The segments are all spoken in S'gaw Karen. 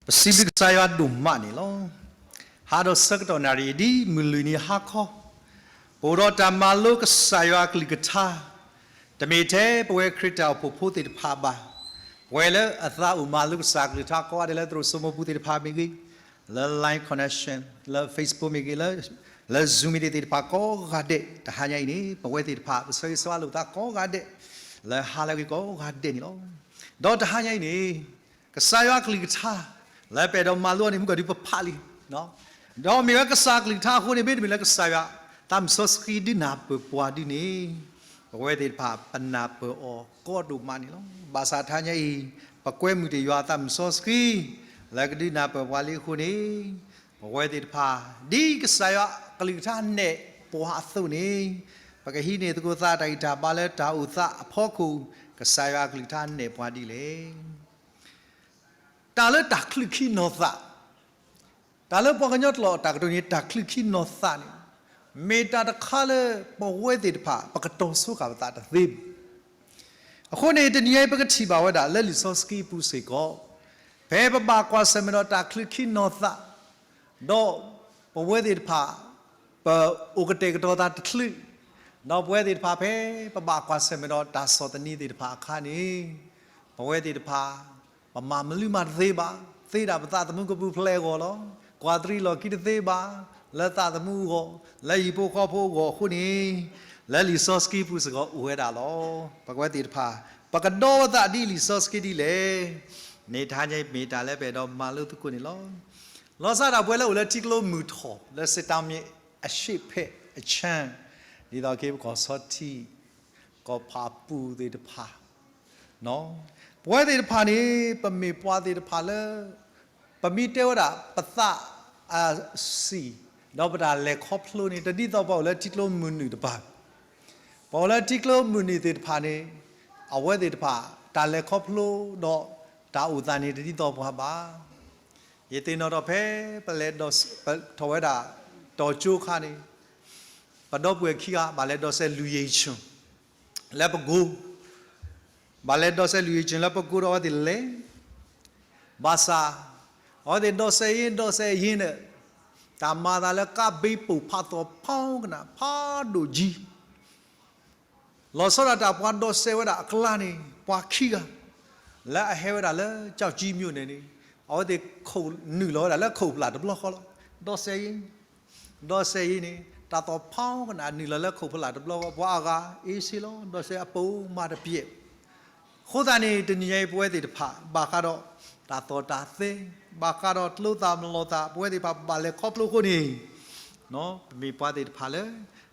ပစံးဘျုးကစၢ်ယွၤဒိၣ်မးန့ၣ်လီၤ. ဟါဒီးဆၢကတီၢ်နၣ်ရံၣ်အံၤ ဒ်မုၢ်လွံၢ်နံၤဟါခီ, ပအိၣ်ဒီးတၢ်မၤလိကစၢ်ယွၤအကလုၢ်ကထါ, တမ့ၢ်ထဲပဝဲခရံာ်တၢ်အိၣ်ဖှိၣ်ဖိသ့ၣ်တဖၣ်ဘၣ်, ပဝဲလၢအသးအိၣ်မၤလိကစၢ်အကလုၢ်ကထါကိးဂၤဒဲးလၢသရိာ်စိမိပူၤသ့ၣ်တဖၣ်မ့ၢ်ဂ့ၤ, လၢ Line Connection, လၢ Facebook မ့ၢ်ဂ့ၤ, လၢ လၢ Zoom meeting သ့ၣ်တဖၣ်ကိးဂၤဒဲး တဟါညါအံၤန့ၣ် ပဝဲသ့ၣ်တဖၣ် ပဆၢဂ့ၤဆၢဝါလိာ်ပသးကိးဂၤဒဲး လၢဟါလၢအဂ့ၤကိးဂၤဒဲးန့ၣ်လီၤ. ဒီးတဟါညါအံၤန့ၣ် ကစၢ်ယွၤအကလုၢ်ကထါ လၢပအဲၣ်ဒိးမၤလိအီၤန့ၣ် မုၢ်ကီၢ်ဒုးပဖးလံ, ဒီးမ့ၢ်ဝဲကစၢ်အကလုၢ်ကထါအဃိန့ၣ် မ့တမ့ၢ်လၢကစၢ်ယွၤ သးမုၢ်စီဆှံဒုးနၢ်ပၢၢ်ပှၤဒ်န့ၣ် ပဝဲသ့ၣ်တဖၣ် ပနၢ်ပၢၢ်အီၤကီဒိၣ်မးန့ၣ်လီၤ. ဘၣ်ဆၣ်တဟါညါအံၤ ပကွဲမုာ်တ့ၢ်ယွၤသးမုၢ်စီဆှံ လၢကဒုးနၢ်ပၢၢ်ပှၤလံအဃိန့ၣ် ပဝဲသ့ၣ်တဖၣ် ဒ်ကစၢ်ယွၤအကလုၢ်ကထါနဲၣ်ပှၤအသိးန့ၣ် ပကဟံးန့ၢ်သကိးသးတၢ်ဂံၢ်တၢ်ဘါလၢတၢ်အိၣ်သးအဖီခိၣ် ကစၢ်ယွၤအကလုၢ်ကထါနဲၣ်ပှၤဒ်လဲၣ်. တၢ်လၢတၢ်ချုးခံနီၤသး, တၢ်လၢပှၤကညီကျိာ်အတၢ်ကတိၤန့ၣ် တၢ်ချုးခံနီၤသးန့ၣ် မ့ၢ်တၢ်တခါလၢပဝဲသ့ၣ်တဖၣ် ပကတီၤဆိဃာ်ပသးတသ့ဘၣ်. အဃိန့ၣ် တနံၤအံၤ ပကထံၣ်ဘၣ်ဝဲဒၣ်လၢလံာ်စီဆှံအပူၤစ့ၢ်ကီး ဖဲပဘၣ်ကွၢ်ဆၢၣ်မဲာ်ဒီးတၢ်ချုးခံနီၤသး ဒီးပဝဲသ့ၣ်တဖၣ် ပအိၣ်ကတဲာ်ကတီၤသးတချုး, ဒီးပဝဲသ့ၣ်တဖၣ်ဖဲပဘၣ်ကွၢ်ဆၢၣ်မဲာ်ဒီးတၢ်ဆီၣ်သနံးသ့ၣ်တဖၣ်အခါန့ၣ် ပဝဲသ့ၣ်တဖၣ် ပမၤမနုၤမးတသ့ဘၣ်, သ့ဒၣ်ပသးသမူကပူၤဖျဲးအဂီၢ်လီၤ. ကွၢ်တရံးလီၢ်ခံတသ့ဘၣ်, လၢသးသမူအဂီၢ်, လၢဟံၣ်ဖိဃီဖိအဂီၢ်အဃိန့ၣ် လၢလံာ်စီဆှံပူၤစ့ၢ်ကီးအိၣ်ဝဲဒၣ်လီၤ. ပဝဲသ့ၣ်တဖၣ် ပကဒီသးဒ်လံာ်စီဆှံဒ်လဲၣ်န့ၣ် တဟါညါအံၤမ့ၢ်တၢ်လၢပအဲၣ်ဒိးမၤလိသကိးန့ၣ်လီၤ. လီၤဆီဒၣ်တၢ်ပဝဲလၢအိၣ်လၢထံကျိမုၢ်ထီၣ် လၢစတၢမ့ၢ်အရှ့ၣ်ဖဲးအဆၢ, ဒ်သိးက့ၤပကီၢ်ဆီထံး ကီၢ်ဖးပူၤသ့ၣ်တဖၣ် ပဝဲသ့ၣ်တဖၣ်န့ၣ် ပမ့ၢ်ပှၤသ့ၣ်တဖၣ်လၢ ပမ့ၢ်တဲဝဲဒၣ် ပသးအစံၣ် ဒီးပတၢ်လဲၤခီဖျိန့ၣ် တဒ်သိးပှၤအိၣ်လၢထံကျိမုၢ်နုာ်တဖၣ်, ပှၤအိၣ်လၢထံကျိမုၢ်နုာ်သ့ၣ်တဖၣ်န့ၣ် အဝဲသ့ၣ်တဖၣ် တၢ်လဲၤခီဖျိဒီးတၢ်အိၣ်သးန့ၣ် တဒ်သိးပှၤဘၣ်. ယသ့ၣ်နီၣ်ထီၣ်ဖဲ ပလဲၤဒီး ထီၣ်ဝဲဒၣ် တီၤကၠိခါန့ၣ် ပဒီပုၢ်ဝဲၢ်ခံဂၤ ဘၣ်လဲၤဒီးစဲးလူၤယ့ၣ်ဆၢၣ် လၢပကိ ဘၣ်လဲၤဒီးစဲးလူၤယ့ၣ်ဆၢၣ်လၢပကိဒီးအဝဲသ့ၣ်လဲၤ ဘၣ်ဆၣ် အဝဲသ့ၣ်ဒီးစဲးယ့ၣ် ဒီးစဲးယ့ၣ်န့ၣ် တၢ်မၤသးလၢကါဘ့ပိာ်ဖးသီၣ်ဖီကနၣ်ဖးဒိၣ်ကံ လီၤဆီဒၣ်တၢ်ပှၤဒီးစဲးဝဲဒၣ်အကျါန့ၣ် ပှၤခံဂၤ လၢအဟဲဝဲဒၣ်လၢကၠီၣ်ကၠံမိန့ၣ်န့ၣ် အဝဲသ့ၣ်နုာ်လီၤဝဲဒၣ်လၢခိၣ်ဖျၢၣ်တဘျီဃီလီၤ. ဒီးစဲးယ့ၣ် ဒီးစဲးယ့ၣ်န့ၣ် တၢ်သီၣ်ဖီကနၣ်နုာ်လီၤလၢခိၣ်ဖျၢၣ်တဘျီဃီ ပှၤအဂၤအ့ၣ်ဆ့လီၤ ဒီးစဲးအပိာ်မၤတပျဲၢ် အဃိသတးန့ၣ် တနံၤညါအံၤပဝဲသ့ၣ်တဖၣ် ဘၣ်ဃးဒီး တၢ်သီၣ်တၢ်သဲ ဘၣ်ဃးဒီးကျိသၣ်မလီၤသၣ် ပဝဲသ့ၣ်တဖၣ်ဘၣ်လဲၤခီဖျိအဃိန့ၣ် ပမ့ၢ်ပှၤသ့ၣ်တဖၣ်လၢ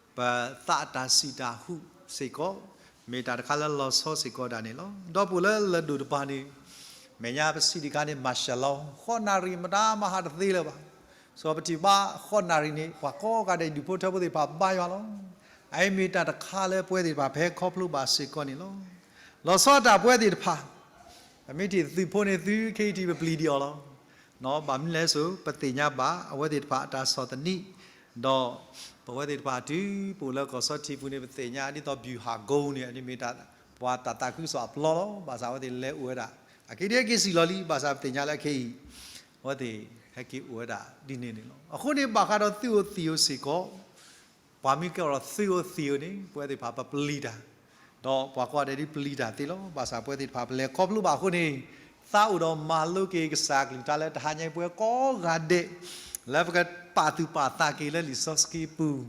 ပသးတၢ်စံၣ်တၢ်ဟူစ့ၢ်ကီး မ့ၢ်တၢ်တခါလၢလီၤဆီစ့ၢ်ကီးဒၣ်န့ၣ်လီၤ. ဒီပုၢ်ဝဲၢ်လၢလၢၢ်ဒိၣ်တဖၣ်န့ၣ် မဲာ်ညါပစံးတခါန့ၣ် မၤရှးလီၤ ဃိးနၣ်ရံၣ်မတၤမဟါတသ့လၢၤဘၣ်. စီၤပထံၣ်ဘၣ်ဃိးနၣ်ရံၣ်န့ၣ် ပှၤကိးဂၤဒဲးဒူၣ်ဖိထၢဖိသ့ၣ်တဖၣ်ဘါယွၤလီၤ. အအံၤမ့ၢ်တၢ်တခါလၢပဝဲသ့ၣ်တဖၣ်ဖဲခီဖျိဘၣ်စ့ၢ်ကီးန့ၣ်လီၤ. လီၤဆီဒၣ်တၢ်ပဝဲသ့ၣ်တဖၣ် ပမ့ၢ်ထံၣ်သုးဖိန့ၣ် သုခဲအံၤထံၣ်ပပျံၤဒံးအီၤလီၤ. ဘၣ်မနုၤလဲၣ်စိ ပသ့ၣ်ညါဘၣ်အဝဲသ့ၣ်တဖၣ်အတၢ်ဆီၣ်သနံး, ဒီးပဝဲသ့ၣ်တဖၣ်တုၤပအိၣ်လၢကီၢ်ဆီထံးပူၤန့ၣ် ပသ့ၣ်ညါဒ်သိး ဗျူဟာကုန်း န့ၣ် အန့ၣ်မ့ၢ်တၢ်ပှၤတၢ်သးခုကစီၣ်အပျီလီၤ. ဘၣ်ဆၣ်အဝဲသ့ၣ်လဲၤအိၣ်ဝဲဒၣ် အက့ဒ်အက့ၤစံၣ်လီၤလံ ဘၣ်ဆၣ်ပသ့ၣ်ညါလၢအခဲအံၤ အဝဲသ့ၣ်ဟဲက့ၤအိၣ်ဝဲဒၣ်ဒ်န့ၣ်န့ၣ်လီၤ. အဃိန့ၣ် ဘၣ်ဃးဒီးသုးဧိၤသံၣ်ဧိၤစ့ၢ်ကီး ပှၤမ့ၢ်ကဲထီၣ်သုးဧိၤသံၣ်ဧိၤန့ၣ် ပဝဲသ့ၣ်တဖၣ်ပပျံၤတၢ်, ဒီးပှၤကိးဂၤဒဲးဒ်ပပျံၤတၢ်သ့လီၤ. ဘၣ်ဆၣ်ပဝဲသ့ၣ်တဖၣ်ပလဲၤခီဖျိဘၣ်အဃိန့ၣ် သးအိၣ်ဒီးမၤလိက့ၤကစၢ်အကလုၢ်ကထါလၢတဟါညါအံၤ ပဝဲကိးဂၤဒဲး လၢပကပာ်သူၣ်ပာ်သးက့ၤလၢလံာ်စီဆှံပူၤ,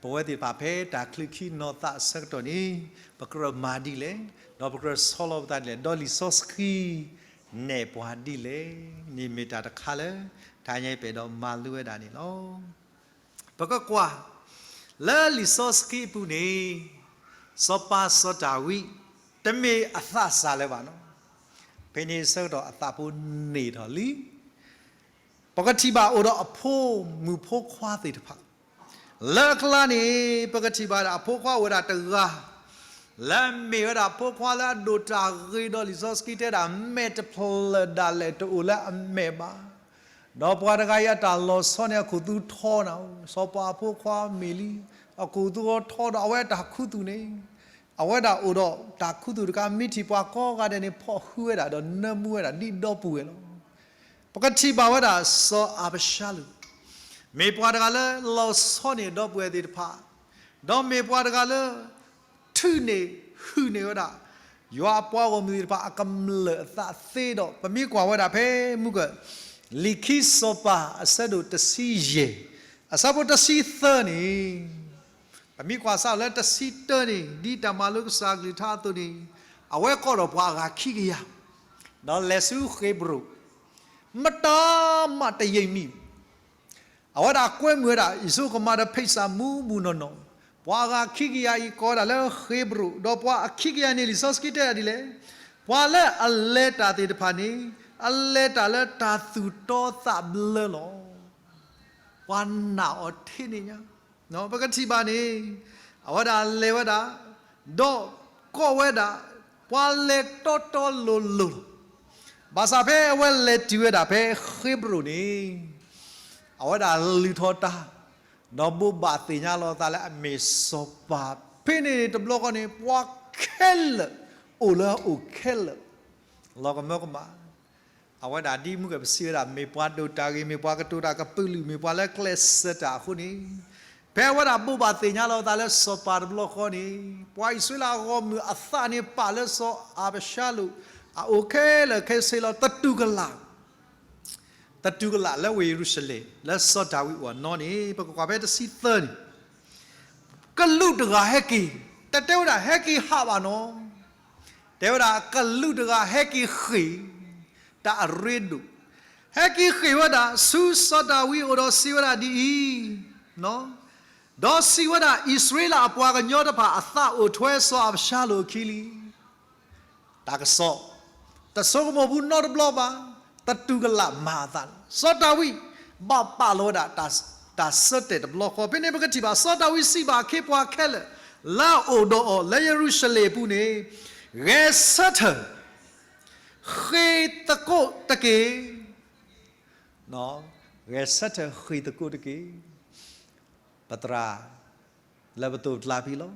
ပဝဲသ့ၣ်တဖၣ်ဖဲတၢ်ချုးခံနီၤသးအဆၢကတီၢ်န့ၣ် ပကြၢးမၤဒ်လဲၣ်, ဒီးပကြၢးဆီလီၤပသးဒ်လဲၣ်, ဒီးလံာ်စီဆှံ နဲၣ်ပှၤဒ်လဲၣ်န့ၣ် မ့ၢ်တၢ်တခါလၢ တဟါညါအံၤပအဲၣ်ဒိးမၤလိဝဲဒၣ်န့ၣ်လီၤ. ပကကွၢ် လၢလံာ်စီဆှံအပူၤန့ၣ် စီၤပၤစီၤဒၤဝံး တမ့ၢ်အသးစၢ်လၢၤဘၣ်နီၤ. ဖဲန့ၣ်အဆၢကတီၢ်အသးဖိန့ၢ်ထီၣ်လံ. ပကထံၣ်ဘၣ်အိၣ်ဒီးအဖိမုၣ်ဖိခွါသ့ၣ်တဖၣ် လၢအကျါန့ၣ် ပကထံၣ်ဘၣ်ဒၣ်အဖိခွါအိၣ်ဝဲဒၣ်တဂၤ လၢအမ့ၢ်ဝဲဒၣ်ဖိခွါလၢအဒိၣ်တၢ်ဂ့ၤဒီးလံာ်စီဆှံတဲဒၣ် မဲာ်တဖျၢၣ်ဒၣ်လဲာ်တအိၣ်လၢအမဲာ်ဘၣ်. ဒီးပှၤတဂၤအံၤအတၢ်လီၤဆီန့ၣ် အခိၣ်သူထီနၤ, စီၤပၤအဖိခွါမ့ၢ်လံ, အခိၣ်သူထီဒီးအဝဲအတၢ်ခူသူၣ်န့ၣ် အဝဲဒၣ်အိၣ်ဒီးတၢ်ခူသူၣ်တခါ မ့ၢ်ထံၣ်ပှၤကိးဂၤဒဲးန့ၣ် ဖီၣ်ဃုဝဲဒၣ်ဒီးနၢမူဝဲဒၣ်ဒ်ဒီပုၢ်ဝဲၢ်လီၤ. ပကထံၣ်ဘၣ်ဝဲဒၣ်စီၤအၤဘၡါလိၣ် မ့ၢ်ပှၤတဂၤလၢလီၤဆီန့ၢ်ဒီပုၢ်ဝဲၢ်သ့ၣ်တဖၣ်, ဒီးမ့ၢ်ပှၤတဂၤလၢ ထုးန့ၢ်ဟုၣ်န့ၢ်ဝဲဒၣ် ယွၤအပှၤဂီၢ်မုၢ်သ့ၣ်တဖၣ်အကမျၢၢ်အသးသ့ဒီး ပမ့ၢ်ကွၢ်ဝဲဒၣ်ဖဲမုၢ်က လံာ်ခံစီၤပၤအဆၢဒိၣ်တဆံယဲၢ် အဆၢဖိတဆံသၢန့ၣ် ပမ့ၢ်ကွၢ်စးလၢတဆံတၢန့ၣ် ဒ်တၢ်မၤလိကစၢ်အကလုၢ်ကထါအသိးန့ၣ် အဝဲကိးဒီးပှၤအဂၤခံကယၤ ဒီးလဲၤဆူဃ့းဘြိၣ် မတၤမးတယံာ်မံၤ အဝဲဒၣ်ကွဲမုာ်ဝဲဒၣ် ယဆိကမိၣ်ဒီး ဖိစၢ်မူးမူးနီၢ်နီၢ်, ပှၤအဂၤခံကယၤအံၤကိးဝဲဒၣ်လၢဃ့းဘြိၣ်, ဒီးပှၤအခံကယၤန့ၣ် လံာ်စီဆှံတဲဒၣ်ဒ်လဲၣ်, ပှၤလၢအလဲၤတၢ်သ့ၣ်တဖၣ်န့ၣ် အလဲၤတၢ်လၢတၢ်သူၣ်တီသးဘျၢလီၤ. ပှၤနာ်အီၤထဲန့ၣ်ညါ, ပကထံၣ်ဘၣ်န့ၣ် အဝဲဒၣ်လဲၤဝဲဒၣ်, ဒီးကိးဝဲဒၣ် ပှၤလဲၤတီတီလိၤလိၤလီၤ. ဘၣ်ဆၣ်ဖဲအဝဲလဲၤတုၤဝဲဒၣ်ဖဲဃ့းဘြိၣ်န့ၣ် အဝဲဒၣ်လုၢ်ထီၣ်တၢ်, ဒီးဘိးဘၣ်သ့ၣ်ညါလီၤအသးလၢအမ့ၢ်စီၤပၤ, ဖဲန့ၣ်တဘျီဃီန့ၣ် ပှၤခဲလၢာ် အိၣ်လၢအအိၣ်ခဲလၢာ် လီၤကမၢကမၣ် အဝဲဒၣ်ဒ်မုၢ်ကပစံးဝဲဒၣ် မ့ၢ်ပှၤဒိၣ်တၢ်ဂ့ၤ, မ့ၢ်ပှၤကတိၤတၢ်ကပုာ်လုာ်, မ့ၢ်ပှၤလၢကျဲးစၢးတၢ်အဃိန့ၣ်, ဖဲအဝဲဒၣ်ဘိးဘၣ်သ့ၣ်ညါလီၤအသးလၢစီၤပၤတဘျီဃီန့ၣ်, ပှၤအံၣ်စရ့လးအဂီၢ်မုၢ်အသးန့ၣ်ပာ်လၢစီၤအၤဘၡါလိၣ် အအိၣ်ခဲလၢာ်ခဲဆ့လီၤ. သတူၢ်ကလာ် သတူၢ်ကလာ်လၢဝ့ၢ်ယရူၤၡလ့ၣ် လၢစီၤဒၤဝံးအိၣ်အနီၢ်န့ၣ် ပကကွၢ်ဖဲတဆံသၢန့ၣ်, ကလူးတဂၤဟဲက့ၤ, တတဲဝဲဒၣ်ဟဲက့ၤဟးဘၣ်နီၤ, တဲဝဲဒၣ်ကလူးတဂၤဟဲက့ၤဃ့ၢ်, တၢ်အရ့ဒိၣ်, ဟဲက့ၤဃ့ၢ်ဝဲဒၣ် ဆူစီၤဒၤဝံးအအိၣ်ဒီးစံးဝဲဒၣ်ဒ်အံၤ, ဒီးစံးဝဲဒၣ် အံၣ်စရ့လးအပှၤကညီတဖၣ်အသးအိၣ်ထွဲစီၤအၤဘၡါလိၣ်အခံလံ. တၢ်ကစီၣ် တဆိကမိၣ်ဘူးနီတဘျီဘၣ်, သတူၢ်ကလာ်မၤအသးလီၤ. စီၤဒၤဝံး ဘၣ်ပာ်လီၤဝဲဒၣ် တၢ်ဆၢတဲာ်တဘျီဃီ, ဖဲန့ၣ်ပကထံၣ်ဘၣ် စီၤဒၤဝံးစံးဘၣ်အခ့အပှၤခဲလၢာ် လၢအအိၣ်ဒီးအီၤလၢယရူၤၡလ့ၣ်အပူၤန့ၣ်, ဂဲၤဆၢထၢၣ် ဃ့ၢ်သကိးတက့ၢ်. ဂဲၤဆၢထၢၣ်ဃ့ၢ်သကိးတက့ၢ်. ပသရၣ် လၢပသိးပကျါဖဲလီၤ.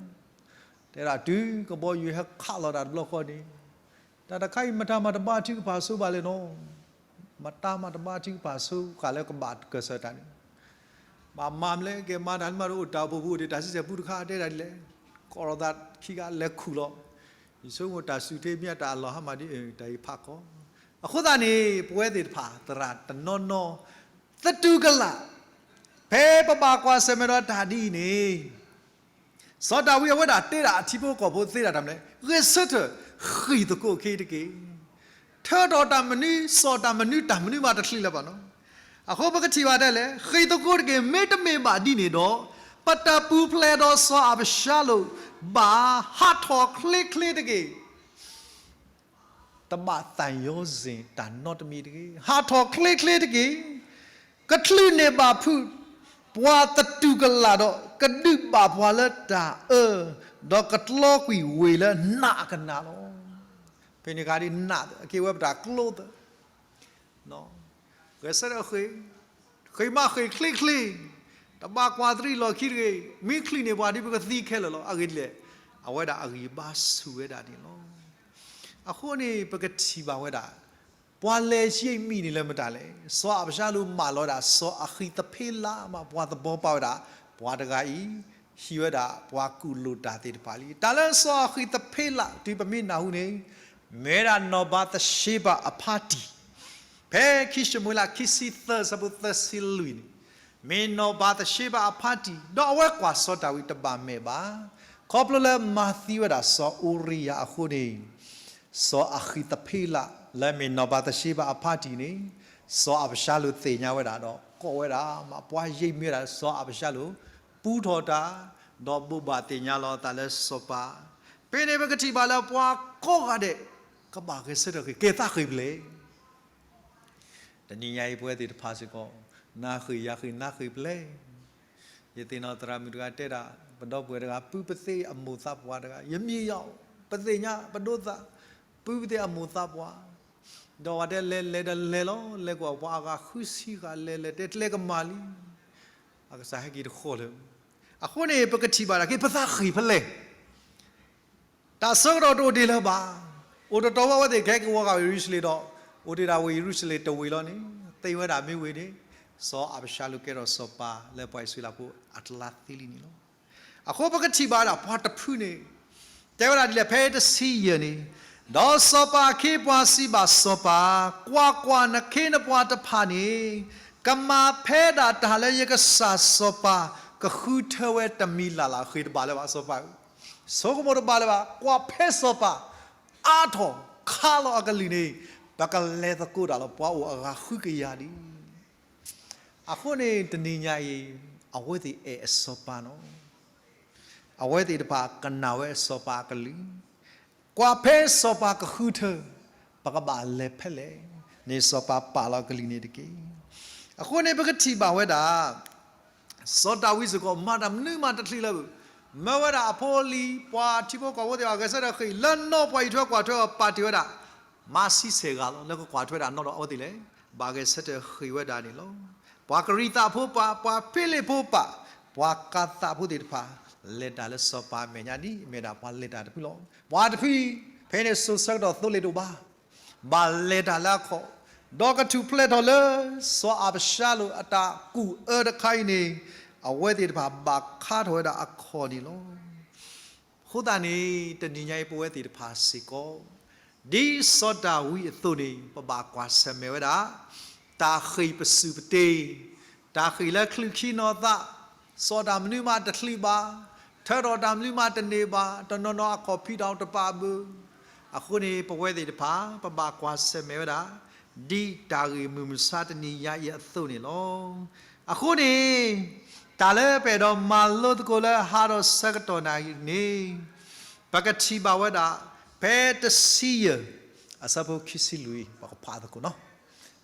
တဲဒၣ်တုၤကဘီယူၤဟဲခးလီၤတၢ်တဘျီဃီန့ၣ်, တၢ်တခါအံၤမတၤမၤတဘါထုကဖၣ်ဆိဘၣ်လဲၣ်နီၤ, မတၤမၤတဘါထုကဖၣ်ဆိဃာ်လၢကဘၣ်ကစၢၢ်တၢ်န့ၣ်, ဘၣ်မၤမလဲၣ် ကဲမၤတၢ်လၢမးဒီးအိၣ်တၢ်အိၣ်ဖှိၣ်ပူၤအိၣ်ဒီးတၢ်စံၣ်စဲၤပူတခါတဲဒၣ်ဒ်လဲၣ်, ကိးလီၤသးခံဂၤလဲၤခူၣ်လီၤ. ယဆိကမိၣ်တၢ်စူၢ်ထဲမ့ၢ်တၢ်အလီၢ်ဟါမၢ်ဒ်အံၤ တၢ်အံၤဖးကီ, အဃိသတးန့ၣ် ပဝဲသ့ၣ်တဖၣ်သရၣ်တနီၤနီၤ သတူၢ်ကလာ် ဖဲပဘၣ်ကွၢ်ဆၢၣ်မဲာ်ဒီးတၢ်ဒ်အံၤန့ၣ်, စီၤဒၤဝံးအဝဲဒၣ်တဲဒၣ်အထံဖိကီၢ်ဖိသ့ဒၣ်တၢ်မနုၤလဲၣ်, ဂဲၤဆၢထၢၣ်ဃ့ၢ်သကိးခဲအံၤတက့ၢ်. ထၢထီၣ်တၢ်မနုၤ စီၣ်တၢ်မနုၤတၢ်မနုၤမးတချံးလၢၤဘၣ်နီၤ. အဃိပကထံၣ်ဘၣ်ဒ်လဲၣ်, ဃ့ၢ်သကိးတက့ၢ်. မ့တမ့ၢ်ဘၣ်ဒ်န့ၣ်ဒီး, ပတပူၤဖျဲးဒီးစီၤအၤဘၡါလိၣ်ဘၣ်, ဟးထီၣ်ချ့ချ့တက့ၢ်. တဘၣ်သးယီၤစ့ၣ်တၢ်နီတမံၤတဂ့ၤ, ဟးထီၣ်ချ့ချ့တက့ၢ်. ကချုးန့ၢ်ဘၣ်ဖုး ပှၤသတူၢ်ကလာ်ဒီး ကဒုးဘၣ်ပှၤလၢတၢ်အၢ, ဒီးကကျီကွံာ်ဝ့ၢ်လၢနးအကနးလီၤ. ဖဲန့ၣ်အခါဒ်နးက့ၤဝဲပတၢ်ကျိသၢ ဂဲၤဆၢထၢၣ်ဃ့ၢ်, ဃ့ၢ်မးဃ့ၢ်ချ့ချ့, တဘၣ်ကွၢ်တရံးလီၢ်ခံတဂ့ၤ. မ့ၢ်ချုးန့ၢ်ပှၤဒ်ပကသံခဲလၢာ်လီၤ. အဂ့ၢ်ဒ်လဲၣ်, အဝဲဒၣ်အဂံၢ်ဘါဆူၣ်ဝဲဒၣ်န့ၣ်လီၤ. အဃိန့ၣ် ပကထံၣ်ဘၣ်ဝဲဒၣ် ပှၤလဲၤယံာ်မံၤန့ၣ်လၢမတၤလဲၣ်. စီၤအၤဘၡါလိၣ်မၢလီၤဝဲဒၣ် စီၤအဃံးသဖ့လးမး ပှၤသဘီပာ်ဝဲဒၣ် ပှၤတဂၤအံၤ ဟံးဝဲဒၣ်ပှၤကူၣ်လိာ်တၢ်သ့ၣ်တဖၣ်လံ. တၢ်လၢစီၤအဃံးသဖ့လး တုၤပမ့ၢ်နၢ်ဟူန့ၣ် မ့ၢ်ဝဲဒၣ်နီၢ်ဘၤသရှ့ဘၤအဖါတံၢ်, ဖဲခံၡမူၤအ့လးခံဆံသၢ အဆၢဖိသၢဆံလွံၢ်န့ၣ်, မ့ၢ်နီၢ်ဘၤသရှ့ဘၤအဖါတံၢ်, ဒီးအဝဲကွၢ်စီၤဒၤဝံးတဘၣ်မဲာ်ဘၣ်, ခီဖျိလၢမၤသံဝဲဒၣ်စီၤအူရံယၤအဃိန့ၣ် စီၤအဃံးသဖ့လး လၢမ့ၢ်နီၢ်ဘၤသရှ့ဘၤအဖါတံၢ်န့ၣ် စီၤအၤဘၡါလိၣ်သ့ၣ်ညါဝဲဒၣ်ဒီး ကိးဝဲဒၣ်မး ပှၤယံာ်မံၤဝဲဒၣ် စီၤအၤဘၡါလိၣ် ပူထီၣ်တၢ် ဒီးဘိးဘၣ်သ့ၣ်ညါလီၤအသးလၢစီၤပၤ. ဖဲန့ၣ်ပကထံၣ်ဘၣ်လၢပှၤကိးဂၤဒဲး ကဘၣ်ဂဲၤဆၢထၢၣ်ဃ့ၢ် ကဲသးဃ့ၢ်ဖဲလဲၣ်. တနံၤညါအံၤပဝဲသ့ၣ်တဖၣ်စ့ၢ်ကီး နဃ့ၢ်ယဃ့ၢ် နဃ့ၢ်ဖဲလဲၣ်. ယသ့ၣ်နီၣ်သရၣ်မုၣ်တဂၤတဲဒၣ် ပဒီပုၢ်ဝဲၢ်တဂၤ ပုပသ့အမိၢ်သးပှၢ်တဂၤ ယမံယီၤ ပသ့ၣ်ညါပဒိသး ပုပသ့အမိၢ်သးပှၢ်, ဒီးဝဲတဲလဲၤလဲၤဒီးလဲၤလီၤ လဲၤကွၢ်ပှၤအဂၤဃုဆံဃၣ် လဲၤလဲၤတဲကျဲကမၣ်လံ အကစၢ်ဟဲက့ၤတဃီလၢၤ. အဃိန့ၣ် ပကထံၣ်ဘၣ်ဒၣ်က့ၤ ပသးဃ့ၢ်ဖဲလဲၣ်. တၢ်ဆၢကတီၢ်တအိၣ်တ့ၢ်လၢၤဘၣ်. အိၣ်တတီၤဘၣ်ဝဲသ့ၣ်ကဟဲက့ၤဝီၤဃာ်ဝ့ၢ်ယရူၤၡလ့ၣ်ဒီး အိၣ်တ့ၢ်ဒၣ်ဝ့ၢ်ယရူၤၡလ့ၣ်တဝ့ၢ်လီၤန့ၣ် သ့ဝဲဒၣ်မ့ၢ်ဝံၤန့ၣ်, စီၤအၤဘၡါလိၣ်ကဲထီၣ်စီၤပၤလၢပှၤအံၣ်စရ့လးဖိအကျါသ့လံန့ၣ်လီၤ. အဃိပကထံၣ်ဘၣ်ဝဲဒၣ်ပှၤတဖုန့ၣ်, တဲဝဲဒၣ်ဒ်လဲၣ် ဖဲတဆံယဲၢ်န့ၣ်, ဒီးစီၤပၤအခ့အပှၤစံးဘၣ်စီၤပၤ, ကွၢ်ကွၢ်, နခ့နပှၤတဖၣ်န့ၣ် ကမၤဖဲဒၣ်တၢ်လၢယကစၢ်စီၤပၤကဃုထၢဝဲတမံၤလၢ်လၢ်, ဃ့ၢ်တဘၣ်လၢၤဘၣ်စီၤပၤဧၢ, ဆိကမိၣ်တဘၣ်လၢၤဘၣ်, ကွၢ်ဖဲစီၤပၤအါထီၣ်ခးလီၤအကလုၢ်န့ၣ်, ပကလဲၤသကိးတၢ်လၢပှၤအိၣ်အဂၤဃုကယၤလံ. အဃိန့ၣ်တနံၤညါအံၤ, အဝဲသ့ၣ်အဲၣ်အစီၤပၤလီၤ. အဝဲသ့ၣ်တဖၣ်ကနၣ်ဝဲအစီၤပၤအကလုၢ်, ကွၢ်ဖဲစီၤပၤကဃုထၢ, ပကဘၣ်လဲၤဖဲလဲၣ်န့ၣ် စီၤပၤပာ်လီၤအကလုၢ်န့ၣ်တက့ၢ်. အဃိန့ၣ်ပကထံၣ်ဘၣ်ဝဲဒၣ် စီၤဒၤဝံးစ့ၢ်ကီး မၤတၢ်မနုၤမးတချုးလၢၤဘၣ်, မၢဝဲဒၣ်အဖိအလံၤ ပှၤထံဖိကီၢ်ဖိသ့ၣ်တဖၣ် ဂဲၤဆၢထၢၣ်ဃ့ၢ်, လၢနီၢ်ပှၤအံးထွဲကွၢ်ထွဲအီၤ ပာ်တ့ၢ်ဝဲဒၣ်, မၤဆံဆဲၣ်ဂၤလီၤ. လၢကကွၢ်ထွဲဒၣ်နီၢ်ဒီးအဝဲသ့ၣ်လဲၣ်, ဘၣ်ဂဲၤဆၢထၢၣ်ဃ့ၢ်ဝဲဒၣ်န့ၣ်လီၤ. ပှၤကရံးသးဖိပာ်, ပှၤဖံလံးဖိပာ်, ပှၤကၤသးဖိသ့ၣ်တဖၣ် လဲၤတၢ်လၢစီၤပၤအမဲာ်ညါဒ်အမ့ၢ်ဒၣ်ပှၤလဲၤတၢ်တဖုလီၤ. ပှၤတဖုအံၤ ဖဲန့ၣ်စိၤဆၢကတီၢ်သိလ့ၣ်တအိၣ်ဘၣ်, ဘၣ်လဲၤတၢ်လၢအခီၣ်, ဒီးကထူၣ်ဖျဲးထီၣ်လၢ စီၤအၤဘၡါလိၣ်အတၢ်ကူၣ်အၢတခါအံၤန့ၣ်, အဝဲသ့ၣ်တဖၣ်ဘၣ်ခါထီၣ်ဝဲဒၣ်အခီၣ်န့ၣ်လီၤ. အဃိသတးန့ၣ် တနံၤညါအံၤပဝဲသ့ၣ်တဖၣ်စ့ၢ်ကီး, ဒ်စီၤဒၤဝံးအသိးန့ၣ် ပဘၣ်ကွၢ်ဆၢၣ်မဲာ်ဝဲဒၣ် တၢ်ဃ့ၢ်ပစုၢ်ပတ့, တၢ်ဃ့ၢ်လၢချုးခံနီၤသး, စိာ်တၢ်မနုၤမးတချုးဘၣ်, ထၢထီၣ်တၢ်မနုၤမးတန့ၢ်ဘၣ်, တနီၤနီၤအခီၣ်ဖံးတၢ်တပာ်ဘၣ်. အဃိန့ၣ် ပဝဲသ့ၣ်တဖၣ် ပဘၣ်ကွၢ်ဆၢၣ်မဲာ်ဝဲဒၣ် ဒ်တၢ်ဂ့ၢ်မုၢ်မဆါတနံၤညါအံၤအသိးန့ၣ်လီၤ. အဃိန့ၣ် တၢ်လၢပအဲၣ်ဒိးမၤလိသကိးလၢဟါဒီးဆၢကတီၢ်နၤအံၤန့ၣ်, ပကထံၣ်ဘၣ်ဝဲဒၣ် ဖဲတဆံယဲၢ် အဆၢဖိခံဆံလွံၢ် ပကဖးသကိးနီၤ.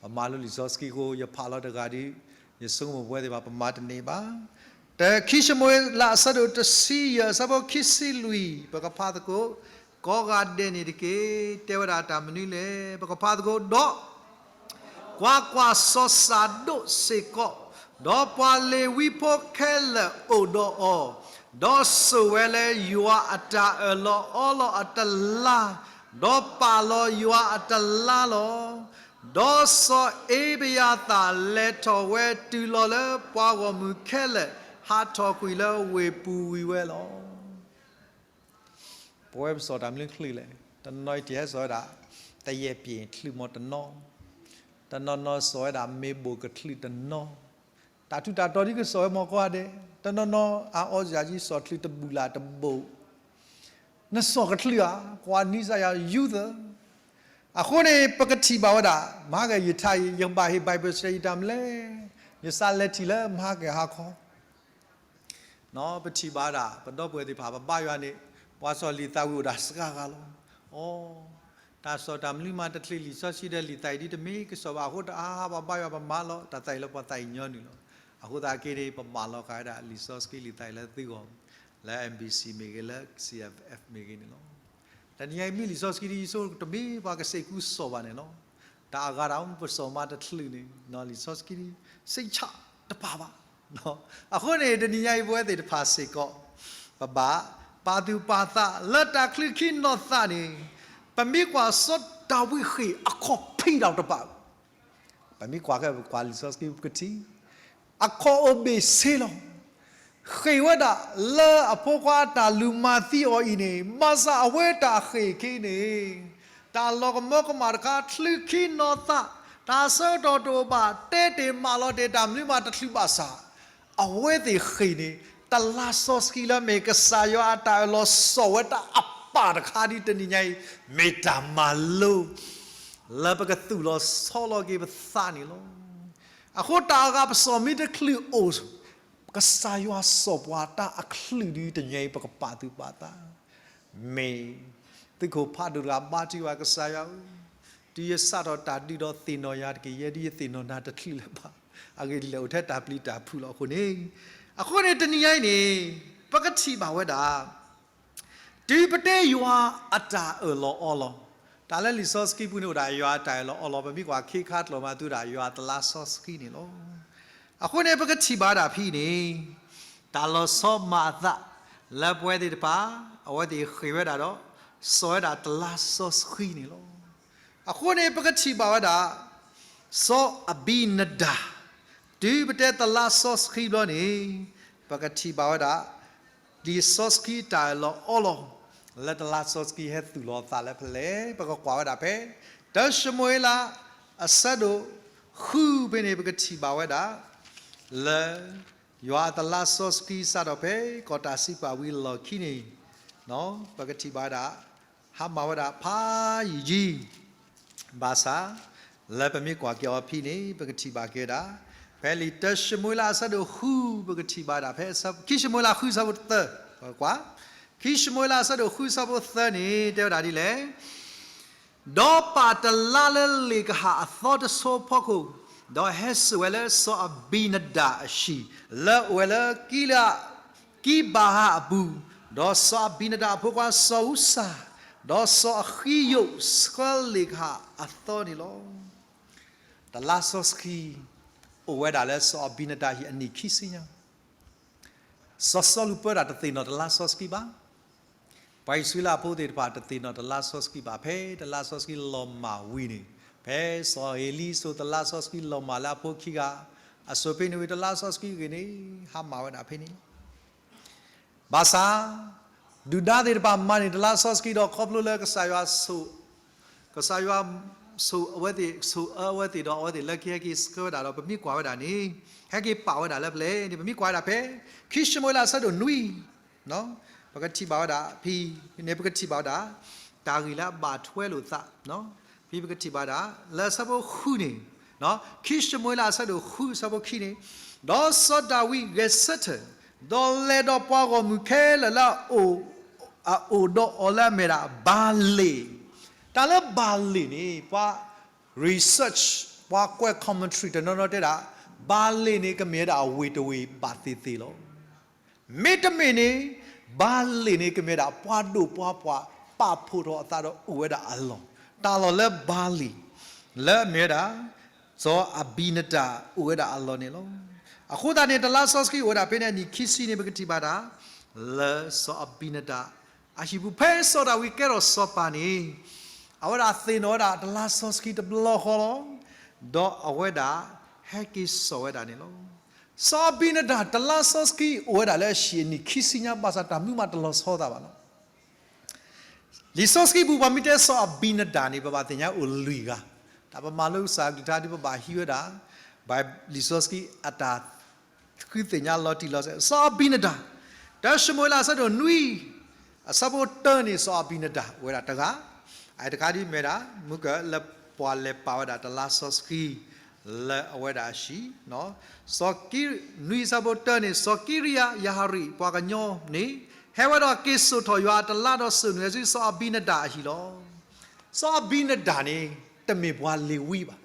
ပမၤလိလံာ်စီဆှံအဃိ ယဖးလီၤတဂၤဒီး ယဆိကမိၣ်ပဝဲသ့ၣ်တဖၣ် ပမၤတန့ၢ်ဘၣ်. တၢ ခံၡမူၤအ့လး အဆၢဒိၣ်တဆံယဲၢ် အဆၢဖိခံဆံလွံၢ် ပကဖးသကိး, ကိးဂၤဒဲးန့ၣ်တက့ၢ်. တဲဝဲဒၣ်တၢ်မနုၤလဲၣ်. ပကဖးသကိး, ဒီး ကွၢ်ကွၢ်, စီၤစးဒိၣ်စ့ၢ်ကီး, ဒီးပှၤလ့ၤဝံဖိခဲလၢာ်အိၣ်ဒီးအီၤ, ဒီးစိာ်ဝဲလၢယွၤအတၢ်အၢၣ်လီၤအီလီၤအတလါ, ဒီးပာ်လီၤယွၤအတလါလီၤ. ဒီးစီၤအ့ဘယၤသၣ်လဲၤထီၣ်ဝဲတုၤလီၤလၢပှၤဂီၢ်မုၢ်ခဲလၢာ် ဟးထီၣ်ကွံာ်လၢဝ့ၢ်ပူၤဝံၤဝဲလီၤ. ပဝဲပစိာ်တၢ်မနုၤချုးလဲၣ်. တနီၤနီၤတဟဲစိာ်ဝဲဒၣ် သယဲၣ်ပျ့ၤချုးမီၤတနီၤ, တနီၤနီၤစိာ်ဝဲဒၣ်မ့ၣ်ဘိၣ်ကချုးတနီၤ, တၢ်ထူးတၢ်တီၤဒ်ကစိာ်ဝဲမီၤကိးဂၤဒဲး, တနီၤနီၤအအိၣ်စ့ၢ်ကီး စိာ်ချုးတဘူၣ်လၢ်တဘိၣ်, နစိာ်ကချုးဧါ, ကွၢ်နံၣ်စၢ်ယွၤယူၢ်သၢ. အဃိန့ၣ် ပကထံၣ်ဘၣ်ဝဲဒၣ် မဟါကယထါအံၤ ယကဘၣ်ဟ့ၣ် Bible study တၢ်မနုၤလဲၣ်, ယစးလဲၤထံၣ်လၢမဟါကဟါခီ ပထံၣ်ဘၣ်ဒၣ် ပဒီပုၢ်ဝဲၢ်သ့ၣ်တဖၣ် ပဘါယွၤန့ၣ် ပှၤစိာ်လံာ်သးဝံၣ်အိၣ်ဒၣ်စှၤဂၤလီၤ. အိ, တၢ်စိာ်တၢ်မနုၤမးတချုး လံာ်စီဆှံဒီးလံာ်သးအံၤဒ်တမ့ၢ်ကစီၣ်ဘၣ်အဃိ တအါဟါပှၤဘါယွၤ ပမၤလီၤတၢ်သးအံၤလၢပှၤသးအံၤညီနုၢ်လီၤ. အဃိသတးက့န့ၣ် ပမၤလီၤဃာ်ဝဲဒၣ် လံာ်စီဆှံလံာ်သးအံၤလၢသုဂီၢ် လၢ M B C မ့ၢ်ဂ့ၤ လၢ C F F မ့ၢ်ဂ့ၤန့ၣ်လီၤ. တနံၤညါအံၤမ့ၢ်လံာ်စီဆှံဒ်ယဆိကမိၣ်တမ့ၢ်ပှၤကစံးကူစံးဘၣ်န့ၣ်လီၤ. တၢ်အဂၤတၢ်အိၣ်မူ ပစိာ်မးတချုးန့ၣ် လံာ်စီဆှံဒ် စိတ်ချတပာ်ဘၣ်. အဃိန့ၣ် တနံၤညါအံၤပဝဲသ့ၣ်တဖၣ်စ့ၢ်ကီး ပဘၣ်ပာ်သူၣ်ပာ်သးလၢတၢ်ချုးခံနီၤသးန့ၣ်, ပမ့ၢ်ကွၢ်စီၤဒၤဝံးဃ့ၢ်အခီၣ်ဖံးတၢ်တပာ် ပမ့ၢ်ကွၢ်ခဲ ပကွၢ်လံာ်စီဆှံပကထံၣ် အခီၣ်အိၣ်ဘ့ၣ်ဆ့လီၤ. ဃ့ၢ်ဝဲဒၣ်လၢအဖိခွါအတၢ်လူၤမၤသံအီၤအံၤန့ၣ်, ဘၣ်ဆၣ်အဝဲတၢ်ဃ့ၢ်ခံန့ၣ် တၢ်လီၤကမၢကမၣ်တခါ ချုးခံနီၤသး, တၢ်ဆၢကတီၢ်တအိၣ်ဘၣ်, တဲတ့ၢ်မးလီၤတ့ၢ် တၢ်မနုၤမးတချုးဘၣ်ဆၣ် အဝဲသ့ၣ်ဃ့ၢ်န့ၣ် တလါစီဆှံလၢမ့ၢ်ကစၢ်ယွၤအတၢ်အၢၣ်လီၤ စိာ်ဝဲတၢ်အပၢ်တခါဒ်တနံၤညါအံၤ မ့ၢ်တၢ်မၤလိ လၢပကသူၣ်လီၤဆီလီၤက့ၤပသးန့ၣ်လီၤ. အဃိတၢ်အဂၤပစိာ်မ့ၢ်တချုးအိၣ်, ကစၢ်ယွၤစိာ်ပှၤတၢ်အချုးဒ်တနံၤညါအံၤ ပကပာ်သူၣ်ပာ်သး မ့ၢ်သုးခိၣ်ဖးဒိၣ်တဂၤဘါထုကဖၣ် ကစၢ်ယွၤဧၢ, တုၤယစးထီၣ်တၢ်ဒုးဒီးသ့ၣ်နီၣ်ယၤတက့ၢ်, ယဲဒ်ယသ့ၣ်နီၣ်နၤတချုးလၢၤဘၣ်, အဂ့ၢ်ဒ်လဲၣ်အိၣ်ထဲတၢ်ပျံၤတၢ်ဖုးလီၤအဃိန့ၣ်, အဃိန့ၣ်တနံၤညါအံၤန့ၣ် ပကထံၣ်ဘၣ်ဝဲဒၣ် တုၤပတဲယွၤအတၢ်အၢၣ်လီၤအီလီၤ, တၢ်လၢလံာ်စီဆှံပူၤန့ၣ်အိၣ်ဒၣ်ယွၤအတၢ်အၢၣ်လီၤအီလီၤ, ပမ့ၢ်ကွၢ်ခ့ခါကျိာ်မးသုဒၣ်ယွၤအတလါစီဆှံန့ၣ်လီၤ. အဃိန့ၣ် ပကထံၣ်ဘၣ်ဒၣ်ဖဲအံၤန့ၣ် တၢ်လီၤဆီမၤအသး လၢပဝဲသ့ၣ်တဖၣ် အဝဲသ့ၣ်ဃ့ၢ်ဝဲဒၣ်ဒီး စိာ်ဝဲဒၣ်တလါစီဆှံန့ၣ်လီၤ. အဃိန့ၣ် ပကထံၣ်ဘၣ်ဝဲဒၣ် စီၤအဘံနဒၤ, တုၤပတဲတလါစီဆှံဘျီန့ၣ်, ပကထံၣ်ဘၣ်ဝဲဒၣ် လံာ်စီဆှံတၢ်အၢၣ်လီၤအီလီၤ လၢတလါစီဆှံဟဲသူၣ်လီၤအသးလၢဖဲလဲၣ်, ပကကွၢ်ဝဲဒၣ်ဖဲ တၢၡမူၤအ့လး အဆၢဒိၣ်ဃုဖဲန့ၣ် ပကထံၣ်ဘၣ်ဝဲဒၣ် လၢ ယွၤအတလါစီဆှံစးထီၣ်ဖဲ ကီၢ်တၢ်စံးပာ်ဝံၤအလီၢ်ခံန့ၣ်, ပကထံၣ်ဘၣ်ဝဲဒၣ် ဟါမၢ်ဝဲဒၣ်ဖးယံာ်ယံာ်, ဘၣ်ဆၣ် လၢပမ့ၢ်ကွၢ်က့ၤအီၤဖဲန့ၣ် ပကထံၣ်ဘၣ်က့ၤဝဲဒၣ် ဖဲလံာ်တၢၡမူၤအ့လးအဆၢဒိၣ်ဃု ပကထံၣ်ဘၣ်ဝဲဒၣ်ဖဲ ခံၡမူၤအ့လးဃုဆၢဖိသၢ, ကွၢ်, ခံၡမူၤအ့လးအဆၢဒိၣ်ဃုဆၢဖိသၢန့ၣ် တဲဝဲဒၣ်ဒ်လဲၣ် ဒီးပာ်တလါလၢလ့ၣ်ကဟၣ်အသီတဆိအဖီခိၣ်, ဒီးဟဲစိာ်ဝဲလၢစီၤအဘံနဒၤအဟံၣ်, လၢအအိၣ်ဝဲလၢကံလၤ ကံဘၤဟၣ်အပူၤ, ဒီးစီၤအဘံနဒၤအဖိခွါစီၤအူစၤ, ဒီးစီၤအဃံယိာ်ဆှၢလ့ၣ်ကဟၣ်အသီန့ၣ်လီၤ. တလါစီဆှံ အိၣ်ဝဲဒၣ်လၢစီၤအဘံနဒၤအဟံၣ်အနံၣ်ခံဆံညါ စီၤစီလူးပၢတၢ်တသ့ၣ်နီၣ်တလါစီဆှံဘၣ်. ပှၤအံၣ်စရ့လးဖိသ့ၣ်တဖၣ်တသ့ၣ်နီၣ်တလါစီဆှံဘၣ် ဖဲတလါစီဆှံလီၤမၢ်ဝံၤန့ၣ်, ဖဲစီၤဧ့လံစိၤတလါစီဆှံလီၤမၢ်လၢအဖိခံဂၤ အစိၤဖဲန့ၣ်ဝံၤတလါစီဆှံဂ့ၤန့ၣ် ဟါမၢ်ဝဲဒၣ်ဖဲန့ၣ်လီၤ. ဘၣ်ဆၣ် ဒုၣ်ဒါသ့ၣ်တဖၣ်မၤန့ၢ်တလါစီဆှံဒီးခီဖျိလၢကစၢ်ယွၤဆိၣ်, ကစၢ်ယွၤဆိၣ်အဝဲသ့ၣ် ဆိၣ်အၢဝဲသ့ၣ်ဒီးအဝဲသ့ၣ်လၢကဟဲက့ၤဆှၢဝဲဒၣ်ဒီး ပမ့ၢ်ကွၢ်ဝဲဒၣ်န့ၣ်, ဟဲက့ၤပာ်ဝဲဒၣ်လၢဖဲလဲၣ်န့ၣ် ပမ့ၢ်ကွၢ်ဝဲဒၣ်ဖဲ ခံၡမူၤအ့လးအဆၢဒိၣ်နွံ ပကထံၣ်ဘၣ်ဝဲဒၣ်ဖဲန့ၣ် ပကထံၣ်ဘၣ်ဝဲဒၣ် တၢ်ဂ့ၢ်လၢအဘၣ်ထွဲလိာ်သး, ဖဲပကထံၣ်ဘၣ်ဝဲဒၣ် လၢအဆၢဖိဃုန့ၣ်, ခံၡမူၤအ့လးအဆၢဒိၣ်ဃုအဆၢဖိခံန့ၣ်, ဒီးစီၤဒၤဝံးဂဲၤဆၢထၢၣ်, ဒီးလဲၤဒီးပှၤဂီၢ်မုၢ်ခဲလၢာ်လၢအအိၣ်, အအိၣ်ဒီးအီၤလၢအမ့ၢ်ဒၣ်ဘၤလ့ၣ်, တၢ်လၢဘၤလ့ၣ်န့ၣ် ပှၤ research ပှၤကွဲး commentary တနီၤနီၤတဲဒၣ်, ဘၤလ့ၣ်န့ၣ် ကမ့ၢ်ဝဲဒၣ်အဝ့ၢ်တဝ့ၢ်ဘၣ်သ့ၣ်သ့ၣ်လီၤ. မ့တမ့ၢ်န့ၣ် ဘၤလ့ၣ်န့ၣ် ကမ့ၢ်ဝဲဒၣ်ပှၤဒိၣ်ပှၤပှၢ်ပာ်ဖှိၣ်ထီၣ်အသးဒီးအိၣ်ဝဲဒၣ်အလီၢ်, တၢ်လီၢ်လၢဘၤလ့ၣ် လၢအမ့ၢ်ဝဲဒၣ် စီၤအဘံနဒၤအိၣ်ဝဲဒၣ်အလီၢ်န့ၣ်လီၤ. အဃိသတးန့ၣ် တလါစီဆှံအိၣ်ဝဲဒၣ်ဖဲန့ၣ်အနံၣ်ခံဆံန့ၣ် ပကထံၣ်ဘၣ်ဒၣ် လၢစီၤအဘံနဒၤ အဟံၣ်ပူၤ ဖဲစီၤဒၤဝံးကဲထီၣ်စီၤပၤန့ၣ်, အဝဲဒၣ်သ့ၣ်နီၣ်ဝဲဒၣ်တလါစီဆှံတဘျီဃီလီၤ. ဒီးအဝဲဒၣ်ဟဲက့ၤစိာ်ဝဲဒၣ်န့ၣ်လီၤ. စီၤအဘံနဒၤ တလါစီဆှံအိၣ်ဝဲဒၣ်လၢအဟံၣ်အနံၣ်ခံဆံညါ ဘၣ်ဆၣ်တၢ်မနုၤမးတလီၤဆီသးဘၣ်လီၤ. လံာ်စီဆှံပူၤ ပှၤမ့ၢ်တဲစီၤအဘံနဒၤန့ၣ် ပဘၣ်သ့ၣ်ညါအိၣ်လွံၢ်ဂၤ, တၢ်ပမၤလိကစၢ်အကလုၢ်ကထါဒ်ပဘၣ်ဟံးဝဲဒၣ် ဘၣ်လံာ်စီဆှံအတၢ် ဃုသ့ၣ်ညါလီၤတံၢ်လီၤဆဲး စီၤအဘံနဒၤ, တၢၡမူၤအ့လးအဆၢဒိၣ်နွံ အဆၢဖိတၢန့ၣ် စီၤအဘံနဒၤအိၣ်ဝဲဒၣ်တဂၤ, အတခါဒ်မ့ၢ်ဒၣ် မုၢ်ကၢၢ်လၢပှၤလဲၤပာ်ဝဲဒၣ်တလါစီဆှံ လၢအဝဲဒၣ်အဟံၣ်, စီၤကံ နွံအဆၢဖိတၢန့ၣ် စီၤကံရံယၤဟၤရံၣ်ပှၤကညီန့ၣ် ဟဲဝဲဒီးက့ၤစိာ်ထီၣ်ယွၤအတလါဒီးစိာ်နုာ်အစု စီၤအဘံနဒၤအဟံၣ်လီၤ. စီၤအဘံနဒၤန့ၣ် တမ့ၢ်ပှၤလ့ၤဝံဘၣ်.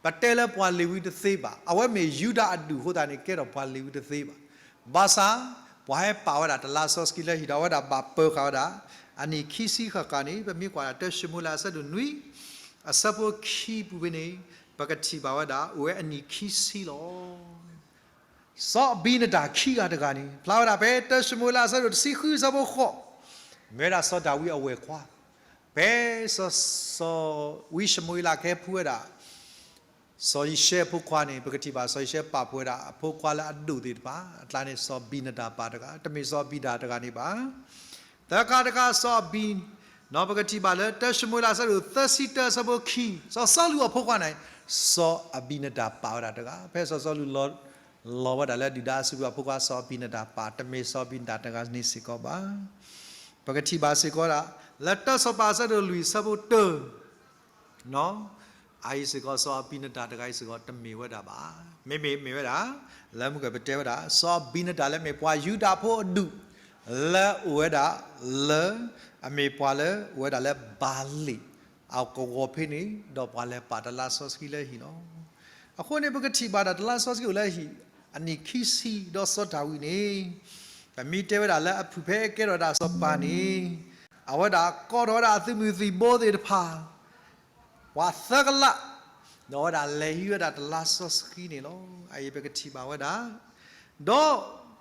ပတဲလၢပှၤလ့ၤဝံတသ့ဘၣ်. အဝဲမ့ၢ်ယူဒၤအဒူၣ်အဃိသတးန့ၣ် ကဲထီၣ်ပှၤလ့ၤဝံတသ့ဘၣ်. ဘၣ်ဆၣ် ပှၤဟဲပာ်ဝဲဒၣ်တလါစီဆှံလၢဟံၣ်ဒီး အဝဲဒၣ်ဘၣ်ပၢၤဃာ်ဝဲဒၣ် အနံၣ်ခံဆံဃၣ်ဃၣ်န့ၣ် ပမ့ၢ်ကွၢ်ဒၣ်တၢၡမူၤအ့လးအဆၢဒိၣ်နွံ အဆၢဖိခံပူၤဖဲန့ၣ် ပကထံၣ်ဘၣ်ဝဲဒၣ် အိၣ်ဝဲအနံၣ်ခံဆံလီၤ. စီၤအဘံနဒၤခံဂၤတဂၤန့ၣ် ဖျါဝဲဒၣ်ဖဲတၢၡမူၤအ့လးအဆၢဒိၣ်တဆံဃုအဆၢဖိဃိး, မ့ၢ်ဝဲဒၣ်စီၤဒၤဝံးအဝဲၢ်ခွါ, ဖဲစီၤ, စီၤဝံၡမူၤအ့လးကဟဲဖှူဝဲဒၣ် စီၤယံၤၡဲအဖိခွါန့ၣ် ပကထံၣ်ဘၣ် စီၤယံၤၡဲပာ်ဖှိၣ်ဝဲဒၣ်အဖိခွါလၢအဒိၣ်သ့ၣ်တဖၣ် အကျါန့ၣ် စီၤအဘံနဒၤပာ်တဂၤ, တမ့ၢ်စီၤအဘံနဒၤတဂၤန့ၣ်ဘၣ်. သၢခါတခါ စီၤအဘံ, ပကထံၣ်ဘၣ်လၢတၢၡမူၤအ့လးအဆၢဒိၣ်သၢဆံတၢအဆၢဖိခံ, စီၤစီလူးအဖိခွါန့ၣ် စီၤအဘံနဒၤပာ်ဝဲဒၣ်တဂၤ, ဖဲစီၤစီလူးလီၤ, လီၤဝဲဒၣ်လၢဒုၣ်ဒါအစုပူၤ အဖိခွါစီၤအဘံနဒၤပာ် တမ့ၢ်စီၤအဘံနဒၤတဂၤန့ၣ်စ့ၢ်ကီးဘၣ်. ပကထံၣ်ဘၣ်စ့ၢ်ကီးဒၣ် လၢတၢစီၤပၤအဆၢဒိၣ်လွံၢ်အဆၢဖိတၢ အအံၤစ့ၢ်ကီး စီၤအဘံနဒၤတဂၤအံၤစ့ၢ်ကီး တမ့ၢ်ဝဲဒၣ်ဘၣ်. မ့မ့ၢ်မ့ၢ်ဝဲဒၣ် လၢမုၢ်ကၢၢ်ပတဲဝဲဒၣ် စီၤအဘံနဒၤလၢမ့ၢ်ပှၤယူဒၤဖိအဒူၣ် လၢအိၣ်ဝဲဒၣ်လၢ အမ့ၢ်ပှၤလၢအိၣ်ဝဲဒၣ်လၢဘၤလ့ၣ် အကဝီၤဖဲန့ၣ် ဒီးပှၤလဲၤပာ်တလါစီဆှံလၢဟံၣ်လီၤ. အဃိန့ၣ် ပကထံၣ်ဘၣ်ဒၣ်တလါစီဆှံအိၣ်လၢဟံၣ် အနံၣ်ခံဆံ ဒီးစီၤဒၤဝံးန့ၣ် ပမ့ၢ်တဲဝဲဒၣ်လၢအဖုၣ်ဖဲကဲထီၣ်ဒၣ်စီၤပၤန့ၣ် အဝဲဒၣ်ကိးထီၣ်ဝဲဒၣ်အသုးမုၢ်သံၣ်ဘိသ့ၣ်တဖၣ် ပှၤသၢကလး ဒီးအဝဲဒၣ်လဲၤဟံးဝဲဒၣ်တလါစီဆှံန့ၣ်လီၤ. အအံၤပကထံၣ်ဘၣ်ဝဲဒၣ် ဒီး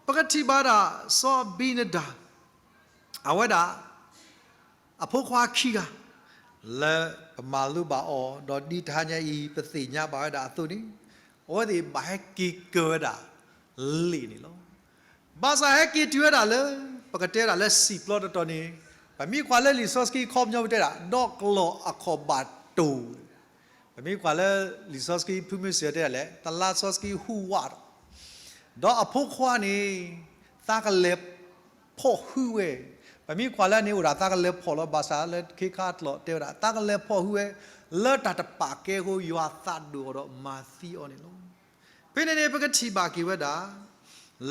ပကထံၣ်ဘၣ်ဒၣ်စီၤအဘံနဒၤ အဝဲဒၣ် အဖိခွါခံဂၤ လၢပမၤလိဘၣ်အီၤ ဒီးဒ်တဟါညါအံၤ ပသ့ၣ်ညါဘၣ်ဝဲဒၣ်အသိးန့ၣ်, အဝဲသ့ၣ်ဘၣ်ဟဲက့ၤကၢၤဝဲဒၣ်လံာ်န့ၣ်လီၤ. ဘၣ်ဆၣ်ဟဲက့ၤတုၤဝဲဒၣ်လၢ ပကတဲဒၣ်လၢစံာ်ပျီတတီၤန့ၣ်, ပမ့ၢ်ကွၢ်လၢလံာ်စီဆှံခီပညီပတဲဒၣ် ဒီးကျီၢ်အခီၣ်ဘၣ်တိၢ်, ပမ့ၢ်ကွၢ်လၢလံာ်စီဆှံဖုမ့ၢ်စံးတဲဒၣ်လဲၣ် တလါစီဆှံဟူးဝးဒီး, ဒီးအဖိခွါန့ၣ် သးကလဲၤဖီၣ်ဟုဝဲ, ပမ့ၢ်ကွၢ်လၢန့ၣ်အိၣ်ဒၣ်သးကလဲၤဖီၣ်လီၤ ဘၣ်ဆၣ်လၢခ့ခါအကျိာ်တဲဝဲဒၣ် သးကလဲၤဖီၣ်ဟုဝဲ, လၢတၢ်တပာ်ကဲအဃိ ယွၤသးဒိၣ်အီၤဒီးမၤသံအီၤန့ၣ်လီၤ. ဖဲန့ၣ်န့ၣ် ပကထံၣ်ဘၣ်က့ၤဝဲဒၣ်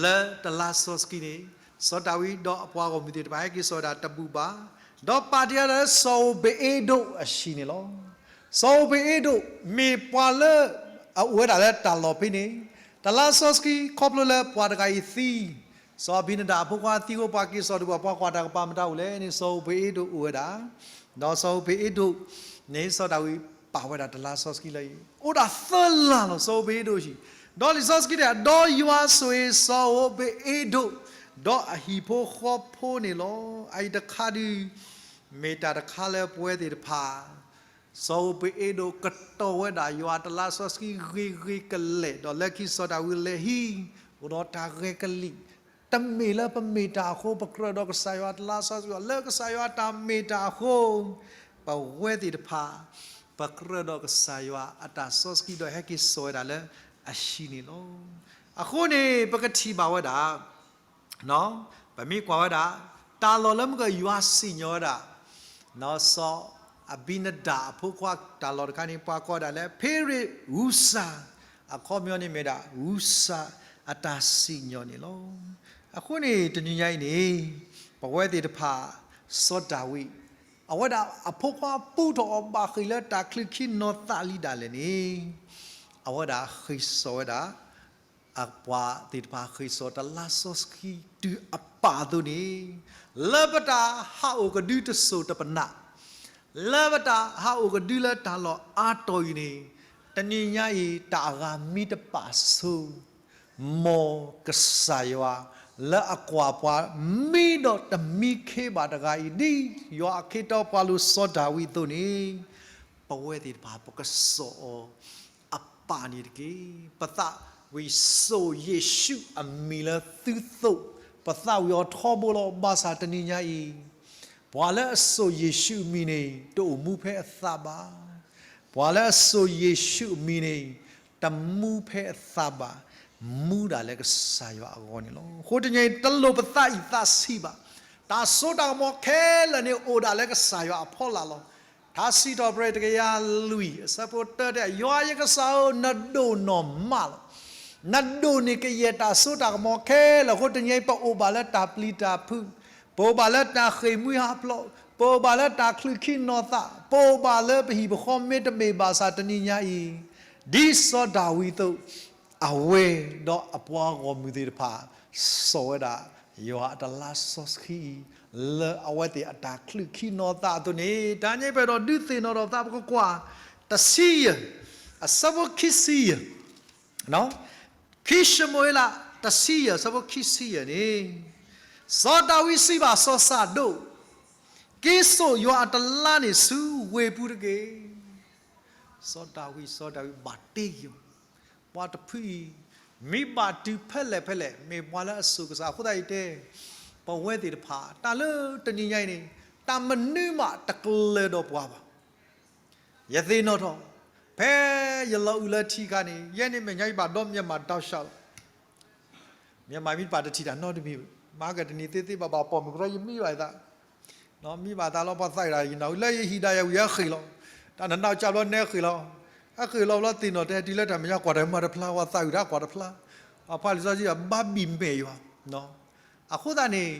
လၢတလါစီဆှံန့ၣ် စီၤဒၤဝံးဒီးအပှၤဂီၢ်မုၢ်သ့ၣ်တဖၣ်ဟဲက့ၤစိာ်ဝဲဒၣ်တဘူၣ်ဘၣ်, ဒီးပာ်တ့ၢ်ဝဲဒၣ်လၢစီၤဧိၤဘ့ၤအ့ဒိးအဟံၣ်န့ၣ်လီၤ. စီၤဧိၤဘ့ၤအ့ဒိး မ့ၢ်ပှၤလၢအအိၣ်ဝဲဒၣ်လၢတၢ်လီၢ်ဖဲန့ၣ်, တလါစီဆှံခီဖျိလၢပှၤတဂၤအံၤသံ, စီၤအဘံနဒၤအဖိခွါသံအဃိ ပှၤက့ၤစိာ်တဘူၣ် ပှၤကွၢ်တၢ်ကပၤမတၤအိၣ်လဲၣ်န့ၣ် စီၤဧိၤဘ့ၤအ့ဒိးအိၣ်ဝဲဒၣ်, ဒီးစီၤဧိၤဘ့ၤအ့ဒိးန့ၣ် စီၤဒၤဝံးပာ်ဝဲဒၣ်တလါစီဆှံလၢအံၤ အိၣ်ဒၣ်သၢလါလီၤ စီၤဧိၤဘ့ၤအ့ဒိးအဟံၣ်, ဒီးလံာ်စီဆှံတဲ ဒီးယွၤဆိၣ်ဂ့ၤစီၤဧိၤဘ့ၤအ့ဒိး ဒီးအဟံၣ်ဖိဃီဖိန့ၣ်လီၤ. အအံၤတခါဒုး မ့ၢ်တၢ်တခါလၢပဝဲသ့ၣ်တဖၣ် စီၤဧိၤဘ့ၤအ့ဒိးကတီၤဝဲဒၣ်ယွၤတလါစီဆှံဂ့ၤဂ့ၤကလဲာ် ဒီးလၢခံစီၤဒၤဝံးလဲၤဟံး, အိၣ်ဒီးတၢ်ရဲၣ်ကလံၣ်, တမ့ၢ်လၢပမ့ၢ်တၢ်အဃိ ပကြၢးဒီးကစၢ်ယွၤတလါစီဆှံဘၣ်, လၢကစၢ်ယွၤတၢ်မ့ၢ်တၢ်အဃိ ပဝဲသ့ၣ်တဖၣ် ပကြၢးဒီးကစၢ်ယွၤအတၢ်စီဆှံဒီးဟဲက့ၤစိာ်ဝဲဒၣ်လၢအဟံၣ်န့ၣ်လီၤ. အဃိန့ၣ် ပကထံၣ်ဘၣ်ဝဲဒၣ် ပမ့ၢ်ကွၢ်ဝဲဒၣ် တၢ်လီၢ်လၢမုၢ်ကယွၤစံၣ်ညီၣ်ဝဲဒၣ် စီၤအဘံနဒၤအဖိခွါတၢ်လီၢ်တခါန့ၣ် ပှၤကိးဒၣ်လၢ ဖ့ရ့းဧူစၤ, အခီပညီန့ၣ်မ့ၢ်ဒၣ် ဧူစၤအတၢ်စံၣ်ညီၣ်န့ၣ်လီၤ. အဃိန့ၣ် တနံၤညါအံၤန့ၣ် ပဝဲသ့ၣ်တဖၣ် စီၤဒၤဝံး အဝဲဒၣ်အဖိခွါပူထီၣ်အီၤဘၣ်ဃ့ၢ်လၢတၢ်ချုးခံနီၤသးလံဒၣ်လဲာ်န့ၣ် အဝဲဒၣ်ဃ့ၢ်စိာ်ဝဲဒၣ် အပှၤသ့ၣ်တဖၣ်ဃ့ၢ်စိာ်တလါစီဆှံတုၤအပၢ်အသိးန့ၣ်, လၢပတၢ်ဟးအိၣ်ကဒုတစိၢ်တပနၢ်, လၢပတၢ်ဟးအိၣ်ကဒုလၢတၢ်လီၢ်အါတီၢ်အံၤန့ၣ်, တနံၤညါအံၤ တၢ်အဂၤမံတပာ်ဆိ မ်ကစၢ်ယွၤ လၢအကွၢ်ပှၤမံဒီးတမံခ့ဘၣ်တဂၤအံၤ ဒ်ယွၤအခ့အတီပှၤလိၤစီၤဒၤဝံးအသိးန့ၣ်, ပဝဲသ့ၣ်တဖၣ် ပကစိာ်အီၤအပၢ်န့ၣ်တက့ၢ်. ပသးဝံၣ်စိာ်ယ့ၣ်ၡူးအမံၤလၢသုသိး, ပသးဝံၣ်အီၤထီဘိလီၤ. ဘၣ်ဆၣ်တနံၤညါအံၤ ပှၤလၢအစိာ်ယ့ၣ်ၡူးအမံၤန့ၣ် တအိၣ်မူဖဲအသးဘၣ်. ပှၤလၢအစိာ်ယ့ၣ်ၡူးအမံၤန့ၣ် တမူဖဲအသးဘၣ်, မူဒၣ်လၢကစၢ်ယွၤအဂီၢ်န့ၣ်လီၤ. အဃိတနံၤအံၤ တလိၣ်ပသးအံၣ်သးဆံးဘၣ်. တၢ်စိတၢ်ကမီၤခဲလၢာ်န့ၣ် အိၣ်ဒၣ်လၢကစၢ်ယွၤအဖီလာ်လီၤ. ထါစံးထီၣ်ပတြၢၤတကယၤလွံၢ် အဆၢဖိတၢတဲ ယွၤယကစၢ်ဧၢ, နဒိၣ်နီၢ်မးလီၤ. နဒိၣ်န့ၢ်ကယဲၢ်တၢ်စိတၢ်ကမီၤခဲလၢာ်အဃိ တနံၤအံၤ ပအိၣ်ဘၣ်လၢတၢ်ပျံၤတၢ်ဖုး, ပအိၣ်ဘၣ်လၢတၢ်ဃ့ၢ်မှံဟးဖျိး, ပအိၣ်ဘၣ်လၢတၢ်ချုးခံနီၤသး, ပအိၣ်ဘၣ်လၢပဟံၣ်ပဃီ မ့တမ့ၢ်ဘၣ်ဆၣ်တနံၤညါအံၤ, ဒ်စီၤဒၤဝံးအသိး, အဝဲဒီးအပှၤဂီၢ်မုၢ်သ့ၣ်တဖၣ် စိာ်ဝဲဒၣ် ယွၤအတလါစီဆှံအံၤ လၢအဝဲသ့ၣ်အတၢ်ချုးခံနီၤသးအသိးန့ၣ်, တနံၤအံၤ ပအဲၣ်ဒိးဒုးသ့ၣ်နီၣ်ထီၣ်ပသး ပကကွၢ် တဆံယဲၢ် အဆၢဖိခံဆံယဲၢ်, ခံၡမူၤအ့လး တဆံယဲၢ် အဆၢဖိခံဆံယဲၢ်န့ၣ်, စီၤဒၤဝံးစံးဘၣ်စီၤစၤဒိၣ်, က့ၤစိာ်ယွၤအတလါန့ၣ်ဆူဝ့ၢ်ပူၤတက့ၢ်. စီၤဒၤဝံး စီၤဒၤဝံးဘၣ်တ့ယီၤ, ပှၤတဖုအံၤ မ့ၢ်ဘၣ်တုၤဖဲလဲၣ်ဖဲလဲၣ် မ့ၢ်ပှၤလၢအစိာ်ကစၢ်. အဃိသတးယတဲ, ပဝဲသ့ၣ်တဖၣ် တၢ်လၢတနံၤညါအံၤန့ၣ် တၢ်မနုၤမးတကျၢၤဒီးပှၤဘၣ်. ယသ့ၣ်နီၣ်ထီၣ်, ဖဲယလီၤအုးလၢထံအခါန့ၣ် ယဲန့ၣ်မဲာ်ညါယဘၣ်ဒီး မြန်မာ တောက်လျှောက်လီၤ. မြန်မာ မ့ၢ်တပာ်တထံၣ်တၢ်နီတမံၤ, မၤကတနံၤသ့သ့ဘၣ်ဘၣ်ပိာ်မုၣ်ကရၢ ယမံဘၣ်ယသး, မံဘၣ်သးလီၤ ပှၤသးအုးဒၣ်ယနၢ်အုး လၢယဟံၣ်ဒၣ်ယဝံၤအဃ့ၢ်လီၤ. တၢ်နနီၢ်ကၠၢ်ဘျီနဲဃ့ၢ်လီၤ. အဃ့ၢ်လီၤဘျီသ့ၣ်နီၣ်တဲတုၤလၢတၢ်မဲာ်ညါ ကွၢ်တၢ်မၤတဖျါ ပှၤသးအုးဒၣ်ကွၢ်တဖျါ, ပှၤဖးလံာ်စီဆှံ ဘၣ်ဘံၣ်မဲာ်ယွၤ. အဃိသတးန့ၣ်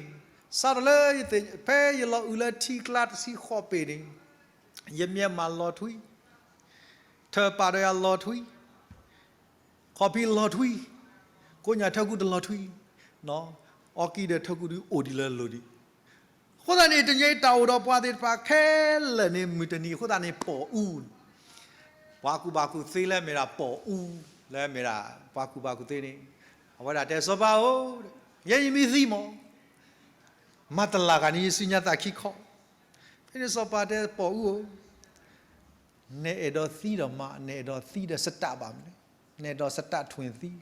စးထီၣ်လၢ ဖဲယလီၤအုးလၢထံကျါတဆံဃိးပ့ၤန့ၣ် ယမံမၤလီၤထွံ ထၢၣ်ပာ်ဒီးယၤလီၤထွံ, ခီၣ်ဖံးလီၤထွံ, ကိးညၣ်ထၢကူတလီၤထွံ, အီကံဒီးထၢကူဒုးအိၣ်ဒံးလၢအလိၤဒံး. အဃိသတးန့ၣ် တနံၤအံၤတၢ်အိၣ်ဒီးပှၤသ့ၣ်တဖၣ်ခဲလၢာ်န့ၣ် မုၢ်တနံၤအဃိသတးန့ၣ် ပိာ်အူ, ပှၤကူၣ်ဘၣ်ကူၣ်သ့လၢမ့ၢ်ဒၣ်ပိာ်အူ, လၢမ့ၢ်ဒၣ်ပှၤကူၣ်ဘၣ်ကူၣ်သ့န့ၣ်, အဝဲဒၣ်တဲစီၤပၤဧၢ, ယဲယမံသံမး မၤတလၢ်ဂၤန့ၣ် ယစုညါသးခံခီ, ဖဲန့ၣ်စီၤပၤတဲပိာ်အူဧၢ, နအဲၣ်ဒိးသံဒီးမး, နအဲၣ်ဒိးသံဒီးစတးဘၣ်မနုၤလဲၣ်, နအဲၣ်ဒိးစတးထွဲသံ,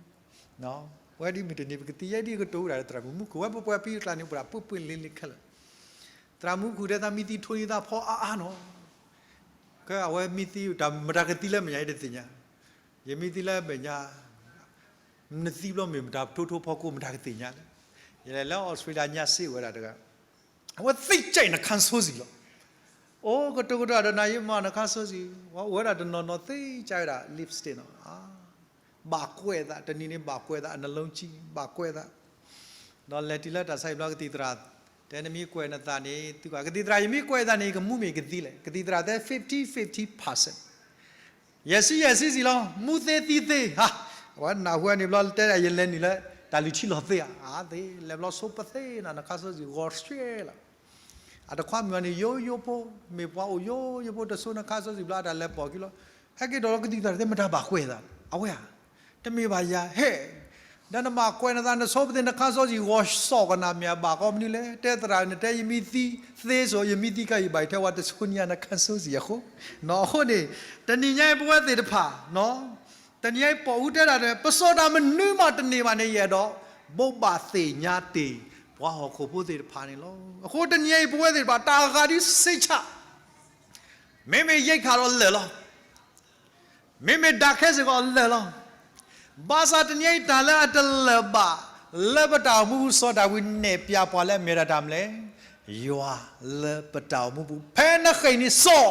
ပဝဲဒ်မုၢ်တနံၤ ပကသံယဲဒ်ကတိၤဝဲဒၣ်လၢသရၣ်မုၣ် မူခိၣ်ဝဲ ပပှၤပံတကျါန့ၣ် ပှၤပှဲၤပှဲၤလ့လ့ခဲလၢာ်, သရၣ်မုၣ်မူခိၣ်တဲသးမ့ၢ်သံထိၣ်န့ၢ်သးဖီအါအါနီၤ, ကဲအဝဲမ့ၢ်သံတၢ်မတၤကသံလၢမဲာ်ညါတသ့ၣ်ညါ, ယမ့ၢ်သံလၢမဲာ်ညါ နသံဘျီမ့ၢ်မတၤထိၣ်ထိၣ်ဖီခိၣ် မတၤကသ့ၣ်ညါလဲၣ်. ယလဲၤလၢ Australia ညါစ့ၢ်ဝဲဒၣ်တဂၤ, အဝဲသ့ၣ်ကဲအံၤ နှာခေါင်းစောင့် လီၤ. အိၣ်ကတိၤကတိၤဒီးနၤယမၤ နှာခေါင်းစောင့်, ဝဲအိၣ်ဝဲဒၣ်တနီၤနီၤသ့ၣ်ကဲဝဲဒၣ် lipstick နီၤ, ဘၣ်ကွဲးသး တနံၤန့ၣ်ဘၣ်ကွဲးသး အနလုံးကြီး ဘၣ်ကွဲးသး, ဒီးလဲၤတုၤလၢတၢ်ဆါဟံၣ်ဘျီကသံၣ်သရၣ်, တဲနမ့ၢ်ကွဲးနသးန့ၣ် သုကသံၣ်သရၣ် ယမ့ၢ်ကွဲးသးန့ၣ် ယကမူမ့ၢ်ကသံလဲၣ်. ကသံၣ်သရၣ်တဲ fifty fifty percent ယဲၢ်ဆံယဲၢ်ဆံလီၤ, မူသ့သံသ့, ဝဲနၢ်ဟူန့ၣ်ဘျီတဲဒၣ် ယလဲၤနုာ်လၢ တၢ်လုၢ်ထံလီၤသ့ဧါ, အသ့လဲၤဘျီဆိပသ့နၤ နှာခေါင်းစောင့် ဂီၤရှဲလီၤ. အတခွါမုၣ်အီၤန့ၣ် ယိယိဖိ, မ့ၢ်ပှၤအိၣ်ယိယိဖိ တဆိ နှာခေါင်းစောင့် ဘျီအတၢ်လဲၤပိာ်ခံလီၤ, ဟဲက့ၤဒီးလီၤ ကသံၣ်သရၣ်တဲ မတၤဘၣ်ကွဲးသး, အဝဲဧါ, တမ့ၢ်ဘၣ်ယၤဟဲ, ဒီးနဘၣ်ကွဲးနသး နဆိပသ့ နှာခေါင်းစောင့် ဂီၤစိာ်ကနၣ် မ့ၢ်အဘၣ်ကိးမနုၤလဲၣ်, တဲသရၣ် နတဲယမ့ၢ်သံသ့စိာ် ယမ့ၢ်သံခဲအံၤ ဘၣ်ထဲဝဲတဆိန့ၢ် နှာခေါင်းစောင့် အဃိ, အဃိန့ၣ် တနံၤညါအံၤပဝဲသ့ၣ်တဖၣ် တနံၤညါအံၤပိာ်အူတဲဒၣ် ပစိာ်တၢ်မနုၤမးတန့ၢ်ဘၣ်န့ၣ် ယအဲၣ်ဒိး ဘိးဘၣ်သ့ၣ်ညါတ့ၢ် ပှၤဟီၣ်ခိၣ်ဖိသ့ၣ်တဖၣ်န့ၣ်လီၤ. အဃိတနံၤညါအံၤပဝဲသ့ၣ်တဖၣ် တၢ်အဂၤဒ်စ့ဆၣ် မ့မ့ၢ်ရိက္ခာဒီးလၢာ်လီၤ. မ့မ့ၢ်ဒၣ်ခဲစ့ၢ်ကီးလၢာ်လီၤ. ဘၣ်ဆၣ်တနံၤညါအံၤတၢ်လၢအတလၢာ်ဘၣ် လၢပတၢ်အိၣ်မူပူၤ စီၤဒၤဝံးနဲၣ်ပျးပှၤလၢအမ့ၢ်ဒၣ်တၢ်မနုၤလဲၣ်, ယွၤလၢပတၢ်အိၣ်မူပူၤ ဖဲနဃ့ၢ်န့ၣ်စီၤ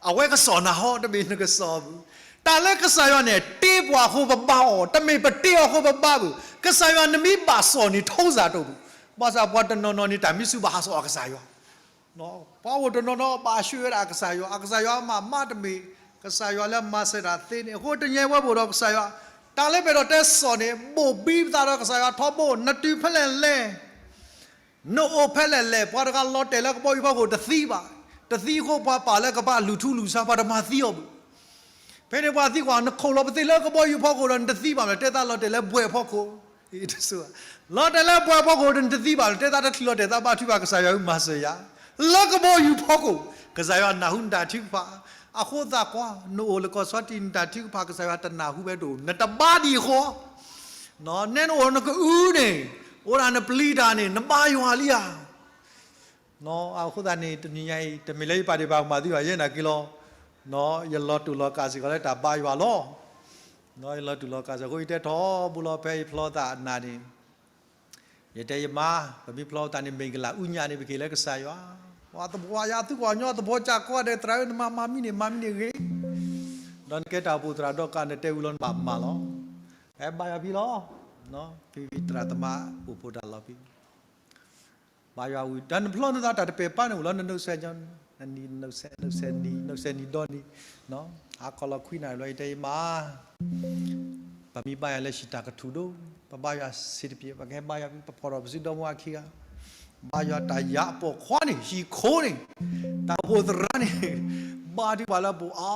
အဝဲကစီၣ်နၤဟီ တမ့ၢ်နကစီၣ်အပူၤ, တၢ်လၢကစၢ်ယွၤန့ၣ် တ့ပှၤအဃိပဘါအီၤ, တမ့ၢ်ပတ့အီၤအဃိပဘါဘၣ်, ကစၢ်ယွၤနမ့ၢ်ဘၣ်စီၣ်န့ၣ် ထိစၢ်တအိၣ်ဘၣ်. ဘၣ်ဆၣ်ပှၤတနီၤနီၤန့ၣ် တၢ်မ့ၢ်စူၢ်ဘၣ်ဟးစီၣ်အီၤကစၢ်ယွၤ ပှၤအိၣ်တနီၤနီၤဘၣ်ဆှၢဝဲဒၣ်အကစၢ်ယွၤ, အကစၢ်ယွၤမၤမးတမ့ၢ်, ကစၢ်ယွၤလၢမၤစၢၤတၢ်သ့န့ၣ်, အဃိတနံၤညါအံၤပဝဲပအိၣ်ဒီးကစၢ်ယွၤ, တၢ်လၢပအဲၣ်ဒိးတဲစီၣ်န့ၣ် ဘိၣ်ဘံပသးဒီးကစၢ်ယွၤထီဘိ, နတုၤဖဲလဲၣ်လဲၣ်, နအိၣ်ဖဲလဲၣ်လဲၣ်, ပှၤတဂၤလီၤတဲာ်လၢကဘီယူၤဖီခိၣ်တသံဘၣ်, တသံအဃိပှၤပာ်လၢကဘၣ်လူၤထူလူၤဆါ ပှၤတမၤသံအီၤဘၣ်. ဖဲန့ၣ်ပှၤသံကွၢ် နခိၣ်လီၤပသ့ၣ်လၢကဘီယူၤဖီခိၣ်ဒီး နတသံဘၣ်မး, တဲသးလီၤတဲာ်လၢဘှဲးဖီခိၣ်, လီၤတဲာ်လၢဘှဲးဖီခိၣ်ဒီး နတသံဘၣ်, တဲသးတချုးလီၤတဲာ်သးဘါထုကဖၣ် ကစၢ်ယွၤမၤစၢၤယၤ, လၢကဘီယူၤဖီခိၣ်, ကစၢ်ယွၤနၢ်ဟူနတၢ်ထုကဖၣ်, အဃိသတးကွၢ် နအိၣ်လၢကီၢ်ဆီတံၢ် နတၢ်ထုကဖၣ် ကစၢ်ယွၤတနၢ်ဟူဝဲတအိၣ်, နတဘါဒံးအဃိ နဲနအိၣ်နကအုန့ၣ်, အိၣ်ဒၣ်နပျံၤတၢ်န့ၣ် နဘါယွၤလံဧါ. အဃိသတးန့ၣ် တနံၤညါအံၤ တမ့ၢ်လၢယပာ်ဒ့ၣ်ပာ်ကမၣ်သုဘၣ် ယဲနာ်က့ၤလီၤ. ယလီၤတူာ်လီၤကာ်စ့ၢ်ကီးလၢတၢ်ဘါယွၤလီၤ. ယလီၤတူာ်လီၤကာ်စ့ၢ်ကီး အဃိယတဲထီဘိလီၤ ဖဲယဖျီသးနၤန့ၣ်, ယတဲယမါ, ပမ့ၢ်ဖျီသးန့ၣ် မ့ၢ်ကလၢ်အူညါန့ၣ် ပက့ၤလၢကစၢ်ယွၤ, ပှၤသဘှီယၤသုကွၢ်ညီသဘှီကၢ်ကီဒဲး သရၣ်ဧၢ နမၤမၤမံန့ၣ် မၤမံန့ၣ်ဂ့ၤ, ဒီးနကဲတၢ်အိၣ်ဖှိၣ်သရၣ်ဒီးကး နတဲဝံၤလီၤ နဘၣ်မၤလီၤ. ဟဲဘါယွၤဖဲလီၤ. ဖံဖံသရၣ်သမါအိၣ်ဖှိၣ်တၢ်လီၤဖဲ ဘါယွၤဝံၤ တၢ်နဖျီနသးတၢ်တပဲာ်ပာ်န့ၣ် အိၣ်လၢနနီၢ်ဆဲးညီ, နနီၢ်ဆဲး နီၢ်ဆဲးနံၤ နီၢ်ဆဲးနံၤဒီနံၤ, ဟါခီလီၤခွံနၣ်ရံၣ်ဘျီ ယတဲယမါ, ပမ့ၢ်ဘါယွၤလၢဟံၣ်တၢ်ကထူၣ်ဒိၣ်, ပဘါယွၤစ့တပျဲး, ပကဟဲဘါယွၤဖဲ ပဖီၣ်ထီၣ်ပစုဒီမါအခံဂၤ, ဘါယွၤတၢ်ယၤအပိာ်ခွါန့ၣ် ဟံၣ်ခိၣ်န့ၣ်, တၢ်အိၣ်ဖှိၣ်သရၣ်န့ၣ်, ဘါထုကဖၣ်လၢအပူၤအါ,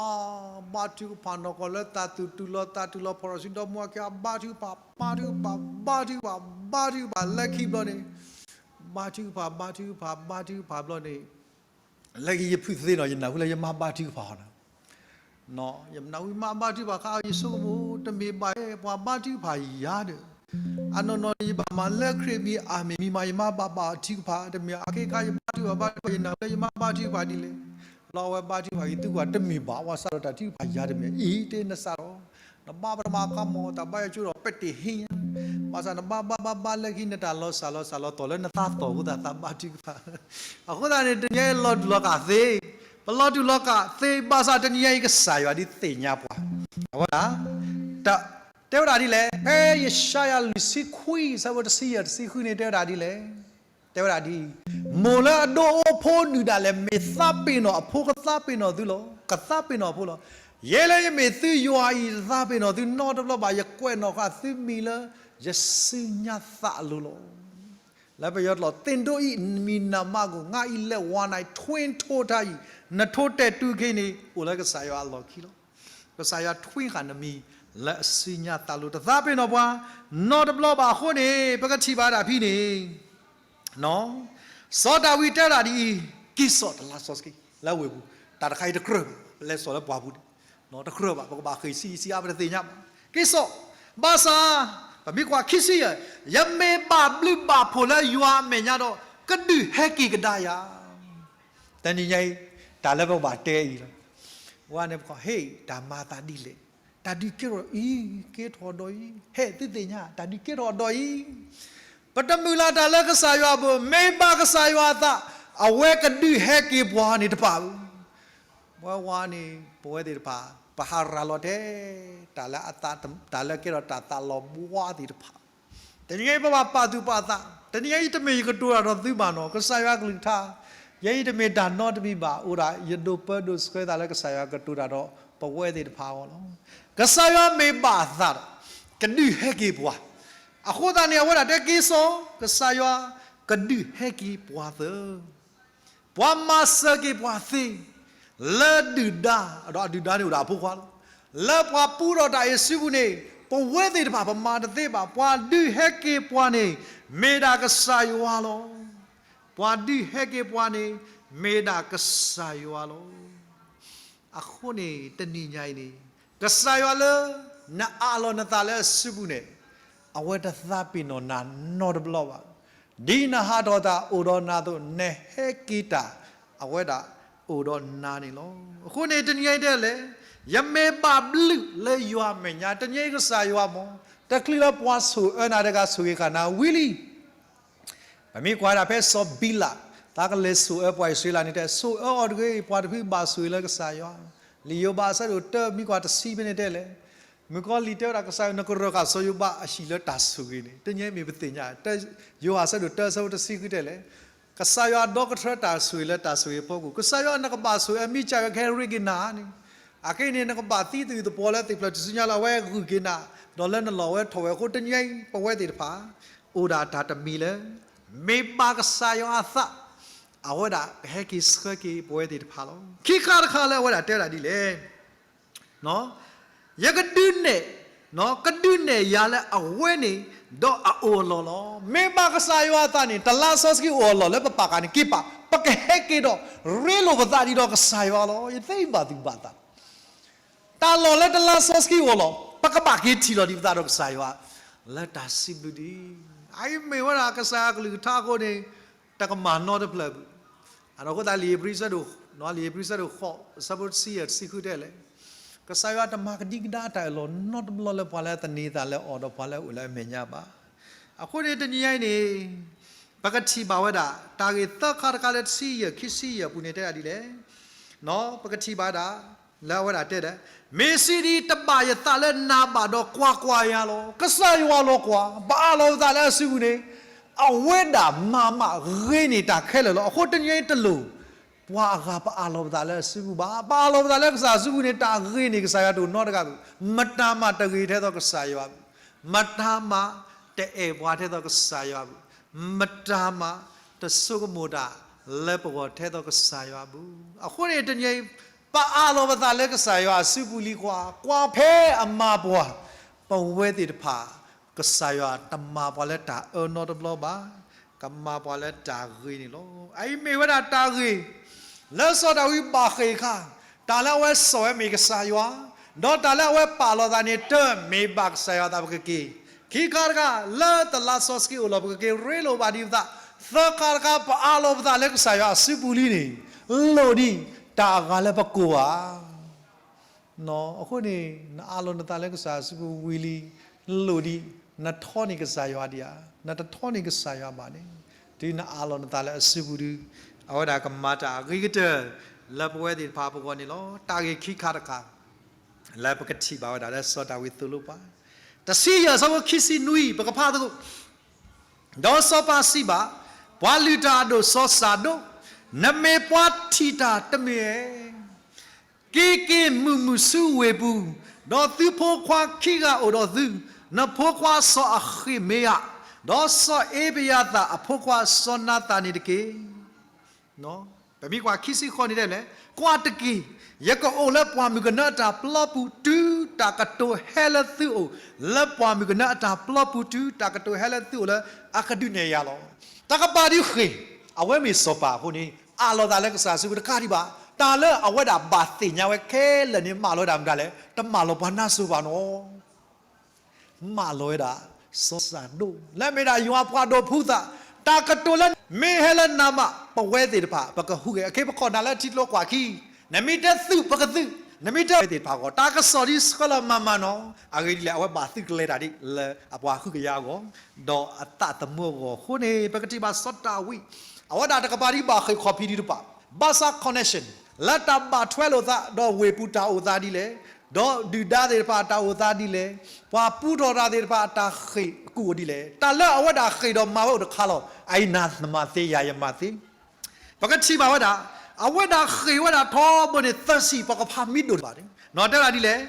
ဘါထုကဖၣ်နီၢ်ကီၢ်လၢသးသူၣ်တုၤလီၤသးတုၤလီၤ ဖီၣ်ထီၣ်စုဒီမါအခံဂၤ ဘါထုကဖၣ် ဘါထုကဖၣ် ဘါထုကဖၣ် ဘါထုကဖၣ် လၢခံဘျီန့ၣ် ဘါထုကဖၣ် ဘါထုကဖၣ် ဘါထုကဖၣ်ဘျီန့ၣ်, လၢယဖုသ့နီၤ ယနၢ်ဟူလၢယမါဘါထုကဖၣ်အီၤနီၤ, ယနၢ်ဟူယမါဘါထုကဖၣ်ခါ ယဆိကမိၣ် တမ့ၢ်ဘၣ် ပှၤဘါထုကဖၣ်ယၤဒီး, အနီၢ်နီၢ်န့ၣ် ယဘၣ်မၤလၢခရံာ်မံၤအမံၤမံၤမး ယမါဘၣ်ဘါထုကဖၣ် တမ့ၢ်အခဲခါ ယဘါထုကဖၣ်ဘါထုကဖၣ် ယနၢ်ဟူလၢယမါဘါထုကဖၣ်ဒ်လဲၣ်, လီၤအဝဲဘါထုကဖၣ်ဂ့ၤ သုကွၢ်တမ့ၢ်ဘၣ် ပှၤစးထီၣ်တၢ်ထုကဖၣ်ယၤတမ့ၢ် အံၤတ့ၢ်နစးထီၣ် နဘါပထမခါမး တၢ်ဘါယွၤကၠိဒီးပဲတ့ၢ်ဟ့ၣ်ညါ, ဘၣ်ဆၣ်နဘါဘါဘါဘါလၢခံ နတၢ်လီၤစၢ်လီၤစၢ်လီၤတီၢ်လၢနသးသီၣ်အဃိသတး သးဘါထုကဖၣ်, အဃိသတးန့ၣ် တနံၤအံၤလီၤတူာ်လီၤကာ်သ့, ပလီၤတူာ်လီၤကာ်သ့ ဘၣ်ဆၣ်တနံၤအံၤကစၢ်ယွၤဒ်သ့ၣ်ညါပှၤ, အဝဲဒၣ် တဲဝဲဒၣ်ဒ်လဲၣ်, ဖဲယၡါယၤလွံၢ်ဆံခွံ ဆၢဖိတဆံယဲၢ်တဆံဃုန့ၣ် တဲဝဲဒၣ်ဒ်လဲၣ်, တဲဝဲဒၣ်ဒ်အံၤ, မိၢ်လၢအဒိၣ်အိၣ်ဖိနုၢ်ဒၣ်လဲာ် မ့ၢ်သးပ့ၤနီၣ်အဖိ ကသးပ့ၤနီၣ်သုလီၤ, ကသးပ့ၤနီၣ်အဖိလီၤ. ယဲလၢယမ့ၢ်သုယွၤအံၤ ယသးပ့ၤနီၣ်သုနီတဘျီဘၣ်, ယကွဲးနီၣ်ဃာ်သုမံၤလၢယစုညါသးအလိၤလီၤ. လၢပယီၤတလီၢ်သ့ၣ်ဒိၣ်အံၤ နမံၤနမးကိၣ် ငါအံၤလဲၤဝါနၤ ထွဲထိးတၢ်အံၤ နထိတဲာ်တူၢ်က့ၤန့ၣ် အိၣ်လၢကစၢ်ယွၤအလီၢ်ခံလီၤ. ကစၢ်ယွၤထွဲဃာ်နမံၤလၢအစုညါသးလိၤ တသးပ့ၤနီၣ်ပှၤ နီတဘျီဘၣ်အဃိန့ၣ် ပကထံၣ်ဘၣ်ဒၣ်ဖဲန့ၣ် စီၤဒၤဝံးတဲဝဲဒၣ်ဒ်အံၤ, က့ၤစိာ်တလါစီဆှံ လၢဝ့ၢ်ပူၤ တၢ်တခါအံၤတကြၢးဘၣ်. ပလဲၤစိာ်လၢပှၢ်ပူၤန့ၣ် တကြၢးဘၣ်, ပကဘၣ်ဃ့ၢ်ဆံးဆံးအါ ပတသ့ၣ်ညါဘၣ်. က့ၤစိာ်, ဘၣ်ဆၣ် ပမ့ၢ်ကွၢ်ခံဆံယဲၢ်, ယမ့ၢ်ဘၣ်ဘျုးဘၣ်ဖှိၣ်လၢယွၤအမဲာ်ညါဒီး ကဒုးဟဲက့ၤကဒါယၤ. တနံၤညါအံၤ တၢ်လၢပကဘၣ်တဲအံၤလီၤ. ဝဲန့ၣ်ပကွၢ် ဟ့ၣ် တၢ်မၤအသးဒ်လဲၣ်, တၢ်ဒုးကဲထီၣ်အံၤ ကဲထီၣ်ဒီးအံၤ, ဟဲၣ်သုသ့ၣ်ညါ တၢ်ဒုးကဲထီၣ်ဒီးအံၤ, ပတမုၢ်လၢ်တၢ်လၢကစၢ်ယွၤအပူၤ, မ့ၢ်ဘၣ်ကစၢ်ယွၤအသး, အဝဲကဒုးဟဲက့ၤပှၤန့ၣ်တဖၣ်ဧၢ. ဝဲဝါန့ၣ် ပဝဲသ့ၣ်တဖၣ် ပဟးရၤလီၤထဲ တၢ်လၢအသး, တၢ်လၢကဲထီၣ်တၢ်သးလီၤဘှါသ့ၣ်တဖၣ်. တနံၤညါအံၤပဘၣ်ပာ်သူၣ်ပာ်သး, တနံၤညါအံၤတမ့ၢ်ယကတိၤတၢ်ဒီးသုဘၣ်နီၤ, ကစၢ်ယွၤကလုၢ်ကထါ, ယဲအံၤတမ့ၢ်တၢ်နီတမံၤဘၣ်, အိၣ်ဒၣ်ယဒိးပၢဒိးဆှၢသးလၢကစၢ်ယွၤကတိၤတၢ်ဒီးပဝဲသ့ၣ်တဖၣ်အဂီၢ်လီၤ. ကစၢ်ယွၤမ့ၢ်ဘၣ်အသးဒီး ကဒုးဟဲက့ၤပှၤ, အဃိသတးန့ၣ် အဝဲဒၣ်တဲက့ၤစိာ်, ကစၢ်ယွၤကဒုးဟဲက့ၤပှၤသၢ ပှၤမၤစၢၤက့ၤပှၤသ့ လၢဒုၣ်ဒါ, ဒီးအဒုၣ်ဒါန့ၣ်အိၣ်ဒၣ်အဖိခွါလီၤ. လၢပှၤပူထီၣ်တၢ်အံၤအစုပူၤန့ၣ် ပဝဲသ့ၣ်တဖၣ်ပမၤတသ့ဘၣ်. ပှၤဒုးဟဲက့ၤပှၤန့ၣ် မ့ၢ်ဒၣ်ကစၢ်ယွၤလီၤ. ပှၤဒုးဟဲက့ၤပှၤန့ၣ် မ့ၢ်ဒၣ်ကစၢ်ယွၤလီၤ. အဃိန့ၣ် တနံၤညါအံၤန့ၣ် ကစၢ်ယွၤလၢ နအးလီၤနသးလၢအစုပူၤန့ၣ် အဝဲတသးပ့ၤနီၣ်နၤနီတဘျီဘၣ်. ဒ်နဟးထီၣ်တၢ်အိၣ်ဒီးနၤအသိး နဟဲက့ၤတၢ် အဝဲဒၣ်အိၣ်ဒီးနၤန့ၣ်လီၤ. အဃိန့ၣ် တနံၤအံၤဒ်လဲၣ်, ယမ့ၢ်ဘၣ်ဘျုးလၢယွၤအမဲာ်ညါ, တနံၤအံၤကစၢ်ယွၤမ့ၢ် တချုးလၢပှၤဆိၣ်အၢနၤတဂၤဆိၣ်ဂ့ၤဃာ်နၤဝံၤလံ ပမ့ၢ်ကွၢ်ဒၣ်ဖဲစီၤဘံလး သးကလဲၤဆိၣ်အၢပှၤအံၣ်စရ့လးန့ၣ်တဲ ဆိၣ်အၢအီၤတဂ့ၤ, ပှၤတဖုဘၣ်ဆိၣ်ဂ့ၤလၢကစၢ်ယွၤ. လံာ်ယိၤဘးအဆၢဒိၣ်တၢ မ့ၢ်ကွၢ်တဆံဖဲန့ၣ်တဲလဲၣ်, မုၣ်ကီၤလံၢ်တဲဝဲဒၣ်ကစၢ်ယွၤ နကရၢၢ်ဃာ်စီၤယိၤဘးအဟံၣ်လၢတၢ်ဆိၣ်ဂ့ၤန့ၣ်, တနံၤအံၤမ့ၢ်ပသ့ၣ်ညါ, ယိၤဟၣ်အဆၢဒိၣ်တၢ အဆၢဖိတဆံဃုတဲလဲၣ်, ကစၢ်ယွၤဒီကထၢတၢ်ဆိၣ်ဂ့ၤလၢတၢ်ဆိၣ်ဂ့ၤအဖီခိၣ်, ကစၢ်ယွၤနကဘၣ်ဆိၣ်အၢမံကၢ်ဝဲ ကဟဲရ့က့ၤနၤန့ၣ် အခဲအံၤန့ၣ် နကဘၣ်သံသကုၤသပှီၤလၢသ့ၣ်ဖျၢၣ်ထူၣ်စုညါလၢအဝဲဂုာ်က့ၤနၤ, ဒီးလၢနလီၢ်ဝဲထီၣ်ဝဲအဃိ တနံၤအံၤ ပဝဲသ့ၣ်တဖၣ် အိၣ်ဒၣ်တၢ်တမံၤလၢ မ့ၢ်ဘၣ်ကစၢ်ယွၤအသး အဝဲဒၣ်ကဟဲက့ၤဆှၢက့ၤပဝဲသ့ၣ်တဖၣ်လီၤ. ခံခါတခါလၢအဝဲဒၣ်တဲဝဲဒၣ်ဒ်လဲၣ် ယကဒုးနဲၣ်, ကဒုးနဲၣ်ယၤလၢအဝဲန့ၣ် ဒီးအအိၣ်အလီၢ်လီၤ. မ့ၢ်ဘၣ်ကစၢ်ယွၤအသးန့ၣ် တလါစီဆှံအိၣ်အလီၢ်လၢပပာ်ဃာ်န့ၣ်က့ၤပာ်, ပကဟဲက့ၤဒီး ရ့လိာ်ပသးဒ်ဒီးကစၢ်ယွၤလီၤ. ယသ့ဘၣ်သူၣ်ဘၣ်သး တၢ်လီၢ်လၢတလါစီဆှံအိၣ်လီၤ ပကဘၣ်က့ၤထံၣ်လီၤဒံးပသးဒီးကစၢ်ယွၤ လၢတၢ်စံးဘျုးဒံး. အအံၤမ့ၢ်ဝဲဒၣ်ကစၢ်ယွၤကလုၢ်ကထါအဃိန့ၣ် တကမၣ်နီတဖျၢၣ်ဘၣ်. အဒီးအဃိသတးလံာ်ဧ့ၤဘြံၤဆၢဒိၣ်, လံာ်ဧ့ၤဘြံၤဆၢဒိၣ်ဃိး အဆၢဖိတဆံယဲၢ်တဆံဃုတဲလဲၣ်, ကစၢ်ယွၤတမၤကဒံကဒါတၢ်အၢၣ်လီၤနီတဘျီလၢပှၤလၢသန့ၤသးလၢအီၤဒီးပှၤလၢအအိၣ်လၢအမဲာ်ညါဘၣ်. အဃိန့ၣ်တနံၤညါအံၤန့ၣ် ပကထံၣ်ဘၣ်ဝဲဒၣ် တၢ်ဂ့ၢ်သၢခါတခါလၢတဆံယဲၢ် ခံဆံယဲၢ်အပူၤန့ၣ်တဲဒၣ်ဒ်လဲၣ် ပကထံၣ်ဘၣ်ဒၣ် လၢအဝဲဒၣ်တဲဒီး မ့ၢ်စံးဒ်တဘၣ်ယသးလၢနၤဘၣ်ဒီးကွၢ်ကွၢ်ယၤလီၤ. ကစၢ်ယွၤလီၤကွၢ် ပအးလီၤပသးလၢအစုပူၤန့ၣ် အဝဲဒၣ်မၤမးဂ့ၤန့ၢ်တၢ်ခဲလၢာ်လီၤ. အဃိတနံၤအံၤတလိၣ် ပှၤအဂၤပအးလီၤပသးလၢအစုပူၤဘၣ်. ပအးလီၤပသးလၢကစၢ်အစုပူၤန့ၣ် တၢ်ဂ့ၤန့ၢ်ကစၢ်ယွၤတအိၣ်နီတဂၤဘၣ်. မတၤမးတဂ့ၤထဲသိးကစၢ်ယွၤဘၣ်. မတၤမးတအဲၣ်ပှၤထဲသိးကစၢ်ယွၤဘၣ်. မတၤမးတဆိကမိၣ်တၢ်လၢပဂီၢ်ထဲသိးကစၢ်ယွၤဘၣ်. အဃိန့ၣ်တနံၤအံၤ ပအးလီၤပသးလၢကစၢ်ယွၤအစုပူၤလံကွၢ်, ကွၢ်ဖဲအမၤပှၤ ပဝဲသ့ၣ်တဖၣ် ကစၢ်ယွၤတမၤပှၤလၢတၢ်အၢနီတဘျီဘၣ်, ကမၤပှၤလၢတၢ်ဂ့ၤန့ၣ်လီၤ. အအံၤမ့ၢ်ဝဲဒၣ်တၢ်ဂ့ၢ် လၢစီၤဒၤဝံးဘၣ်ဃ့ၢ်အခါ, တၢ်လၢအဝဲစိာ်ဝဲမ့ၢ်ကစၢ်ယွၤ, ဒီးတၢ်လၢအဝဲပာ်လီၤသးန့ၣ် တမ့ၢ်ဘၣ်ကစၢ်ယွၤသးပကက့ၤ, ခံခါတခါ လၢတလါစီဆှံအိၣ်လီၤပကက့ၤရ့လိာ်ဘၣ်ဒံးပသး, သၢခါတခါ ပအးလီၤပသးလၢကစၢ်ယွၤအစုပူၤလံန့ၣ်, လိၣ်ဒံးတၢ်အဂၤလၢပကိၢ်ဧါ အဃိန့ၣ် နအးလီၤနသးလၢကစၢ်ယွၤအစုပူၤဝံၤလံ, လိၣ်ဒံး နထီန့ၢ်ကစၢ်ယွၤဒံးဧါ, နတထီန့ၢ်ကစၢ်ယွၤဘၣ်န့ၣ်, တုၤနအးလီၤနသးလၢအစုပူၤဒုး, အဝဲဒၣ်ကမၤတၢ်အဂ့ၤကတၢၢ် လၢပဝဲသ့ၣ်တဖၣ်အပဂီၢ်န့ၣ်လီၤ. တၢ်ဂ့ၢ်ခံခါတခါ လၢပကထံၣ်ဘၣ်ဝဲဒၣ်လၢစီၤဒၤဝံးသိၣ်လိပှၤ, တဆံယဲၢ် အဆၢဖိခံဆံနွံ ပကဖးသကိး ဒီးစီၤပၤစံးဘၣ် ပှၤလုၢ်တၢ်အဒိၣ်စီၤစၤဒိၣ်, နမ့ၢ်ပှၤထံၣ်တၢ်တမ့ၢ်ဧါ. က့ၤက့ၤမုာ်မုာ်ဆူဝ့ၢ်ပူၤ, ဒီးသုဖိခွါခံဂၤအိၣ်ဒီးသု, နဖိခွါစီၤအဃ့ၣ်မ့ယၤ, ဒီးစီၤအ့ဘယၤသၣ်အဖိခွါစီၤနၤသၣ်န့ၣ်တက့ၢ်. ပမ့ၢ်ကွၢ်ခံဆံဃိးန့ၣ်တဲလဲၣ်, ကွၢ်တက့ၢ်, ယကအိၣ်လၢပှၢ်မုၢ်ကနၢအတၢ်ပျီပူၤ တုၤတၢ်ကတိၤဟဲလၢသုအိၣ်, လၢပှၢ်မုၢ်ကနၢအတၢ်ပျီပူၤ တုၤတၢ်ကတိၤဟဲလၢသုအိၣ်လၢအကဒုးနဲၣ်ယၤလီၤ. တၢ်ကပာ်ဒုးဃ့ၢ်, အဝဲမ့ၢ်စီၤပၤအဃိန့ၣ် အးလီၤသးလၢကစၢ်စုပူၤတကးဒံးဘၣ်. တၢ်လၢအဝဲဒၣ်ဘၣ်သ့ၣ်ညါဝဲခဲလၢာ်န့ၣ် မၢလီၤဝဲဒၣ်မတၤလဲၣ်, တမၢလီၤပှၤနါစိၤဘၣ်နီၤ. မၢလီၤဝဲဒၣ် စီၤစၤဒိၣ် လၢအမ့ၢ်ဒၣ်ယွၤပှၤဒိးဖှူသး, တၢ်ကတိၤလၢ မ့ၢ်ဟဲလၢနၤမး ပဝဲသ့ၣ်တဖၣ် ပကဟူးဂဲၤ အခ့ပခီၣ်နၤလၢထံကျိကွၢ်ခံ, နမ့ၢ်တသုးပကသုး, နမ့ၢ်တသုးသ့ၣ်တဖၣ်အဂီၢ် တၢ်ကစီၣ်ဒ်ဆှၢလီၤမၤမၤနီၤ. အဂ့ၢ်ဒ်လဲၣ် အဝဲဘၣ်သုးကလဲၤတၢ်ဒ်လၢအပှၤဟုကယာ်အဂီၢ် ဒီးအသးသမူအဂီၢ်အဃိန့ၣ် ပကထံၣ်ဘၣ်စီၤဒၤဝံး အဝဲဒၣ်တကပၤဒ်ဘၣ်ဃ့ၢ်ခီၣ်ဖံးဒံးတပၤ, ဘၣ်ဆၣ် connection လၢတၢ်ဘၣ်ထွဲလိာ်သး ဒီးဝ့ၢ်ပူၤတၢ်အိၣ်သးဒ်လဲၣ်, ဒီးဒုၣ်ဒါသ့ၣ်တဖၣ်အတၢ်အိၣ်သးဒ်လဲၣ်, ပှၤပူထီၣ်တၢ်သ့ၣ်တဖၣ်အတၢ်ဃ့ၢ်အကူၣ်အိၣ်ဒ်လဲၣ်, တၢ်လၢအဝဲဒၣ်ဃ့ၢ်ဒီးမၤဝဲအိၣ်တခါလီၤ. အအံၤနၤနမၤသ့ ယၤယမၤသ့ ပကထံၣ်ဘၣ်ဝဲဒၣ် အဝဲဒၣ်ဃ့ၢ်ဝဲဒၣ်ထီဘိန့ၣ် သၢဆံ ပကဖးမံၤဒိၣ်တဘၣ်န့ၣ် နီၢ်တဲဒၣ်ဒ်လဲၣ်,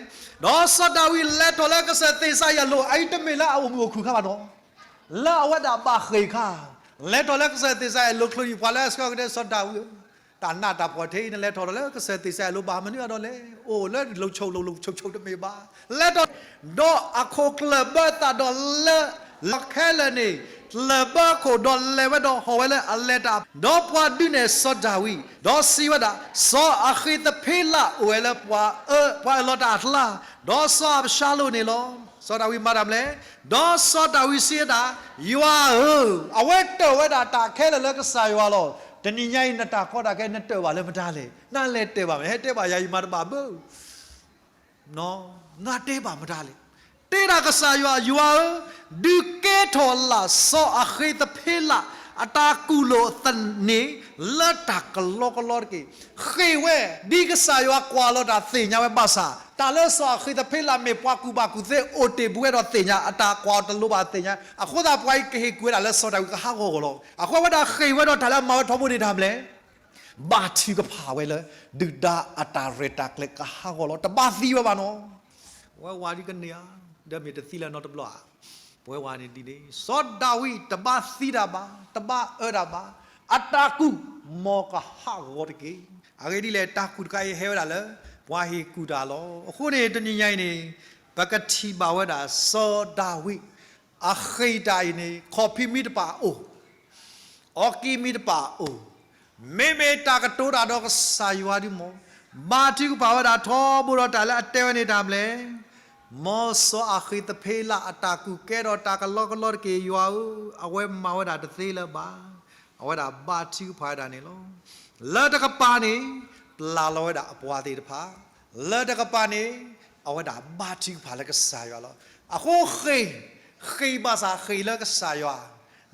ဒီးစီၤဒၤဝံးလဲၤထီၣ်လၢကစၢၢ်သ့ၣ်စၤယၤလိၤ, အအံၤတမ့ၢ်လၢအအိၣ်မုာ်အိၣ်ခုၣ်ခါဘၣ်နီၤ, လၢအဝဲဒၣ်ဘၣ်ဃ့ၢ်ခါ, လဲၤထီၣ်လၢကစၢၢ်သ့ၣ်စၤယၤလိၤ ချိၣ်ယံၤ ပှၤလၢအဆှၢကတဲ စီၤဒၤဝံးဧၢ, တၢ်နးတၢ်ဖှီၣ်ထဲအံၤ နလဲၤထီၣ်ဒီးလၢကစၢၢ်သ့ၣ်စၤယၤလိၤ ဘၣ်မနုၤအဒိလဲၣ်, အိၣ်လၢလိၤဆိၣ်လိၤဆိၣ်ဆိၣ်တမ့ၢ်ဘၣ်, လဲၤထီၣ် ဒီးအခိၣ်ကျၢၢ်ဘၢသးဒီးလၢ လီၤခဲလၢာ်န့ၣ် ကျၢၢ်ဘၢခိၣ်ဒီးလဲၤဝဲဒီးဟီၣ်ဝဲလၢအလဲၤတၢ်, ဒီးပှၤဒုးနဲၣ်စီၤဒၤဝံး, ဒီးစံးဝဲဒၣ်, စီၤအဃ့းသဖ့လးအိၣ်ဝဲလၢပှၤအၢ ပှၤအၢၣ်လီၤတၢ်အကျါ, ဒီးစီၤအၤဘၡါလိၣ်န့ၣ်လီၤ. စီၤဒၤဝံးမၤတၢ်မနုၤလဲၣ်, ဒီးစီၤဒၤဝံးစံးဝဲဒၣ်, ယွၤဧၢ, အဝဲတၢၢ်ဝဲဒၣ်တၢ်ခဲလၢာ်လၢကစၢ်ယွၤလီၤ. တနံၤညါအံၤ နတၢ်ကီတၢ်ခဲ နတၢၢ်ဘၣ်လၢမတၤလဲၣ်, နလဲၤတၢၢ်ဘၣ်မ့ၢ် ဟဲတဲဘၣ်ယၤ ယမၤတဘၣ်ဘၣ် နတဲဘၣ်မတၤလဲၣ်, တဲဒၣ်ကစၢ်ယွၤ, ယွၤဧၢ, ဒုးကဲထီၣ်လၢစီၤအဃ့းသဖ့လး အတၢ်ကူၣ်လိာ်သန့ၤ လၢတၢ်ကလီကလီတက့ၢ်. ဃ့ၢ်ဝဲ ဒ်ကစၢ်ယွၤကွၢ်လီၤတၢ်သ့ၣ်ညါဝဲဘၣ်ဆၣ်, တၢ်လၢစီၤအဃ့းသဖ့လးမ့ၢ်ပှၤကူၣ်ဘၣ်ကူၣ်သ့အိၣ်တ့ၢ်ဘူးဝဲဒီးသ့ၣ်ညါ အတၢ်ကွၢ်အီၤတလိၤဘၣ်သ့ၣ်ညါ, အဃိသတးပှၤအံၤကဟ့ၣ်ကူၣ်ဝဲဒၣ်လၢစီၤဒၤဝံးကဟးဂီၤဂီၤလီၤ. အဃိဝဲဒၣ်ဃ့ၢ်ဝဲဒီးတၢ်လၢအမၤဝဲထီဘိန့ၣ်တၢ်မနုၤလဲၣ် ဘါထုကဖၣ်ဝဲလၢ ဒုၣ်ဒါအတၢ်ရဲၣ်တၢ်ကျဲၤကဟးဂီၤလီၤ. တဘၣ်သံဝဲဘၣ်နီၤ. ဝဲဝၤဒ်ကန့ၢ်ဧါ, ဒီးမ့ၢ်တသံလၢၤနီတဘျီဧါ. ပဝဲဝၤန့ၣ်ဒ်န့ၣ် စီၤဒၤဝံးတဘၣ်သံတၢ်ဘၣ်, တဘၣ်အၢတၢ်ဘၣ်, အတၢ်ကူၣ်မ်ကဟးဂီၤတက့ၢ်. အဂ့ၢ်ဒ်လဲၣ် တၢ်ကူၣ်တခါအံၤဟဲဝဲဒၣ်လၢ ပှၤဟ့ၣ်ကူၣ်တၢ်လီၤ. အဃိန့ၣ် တနံၤညါအံၤန့ၣ် ပကထံၣ်ဘၣ်ဝဲဒၣ် စီၤဒၤဝံး အဃ့ၢ်တၢ်အံၤန့ၣ် ခီၣ်ဖံးမံတပာ်အိၣ် အီကံမံတပာ်အိၣ်, မ့မ့ၢ်တၢ်ကတိၤတၢ်ဒီးကစၢ်ယွၤဒုမး, ဘါထုကဖၣ်ဝဲဒၣ်ထီဘိဒီးတၢ်လၢအတဲဝဲန့ၣ်တၢ်မနုၤလဲၣ်, မ်စီၤအဃ့းသဖ့လးအတၢ်ကူၣ်ကဲထီၣ်တၢ်ကလီကလီတက့ၢ် ယွၤဧၢ, အဝဲမၤဝဲဒၣ်တသ့လၢၤဘၣ်. အဝဲဒၣ်ဘါထုကဖၣ်ဝဲဒၣ်န့ၣ်လီၤ. လၢတကပၤန့ၣ် ပျၢ်လီၤဝဲဒၣ်အပှၤသ့ၣ်တဖၣ်, လၢတကပၤန့ၣ် အဝဲဒၣ်ဘါထုကဖၣ်လၢကစၢ်ယွၤလီၤ. အဃိဃ့ၢ်, ဃ့ၢ်ဘၣ်ဆၣ်ဃ့ၢ်လၢကစၢ်ယွၤ,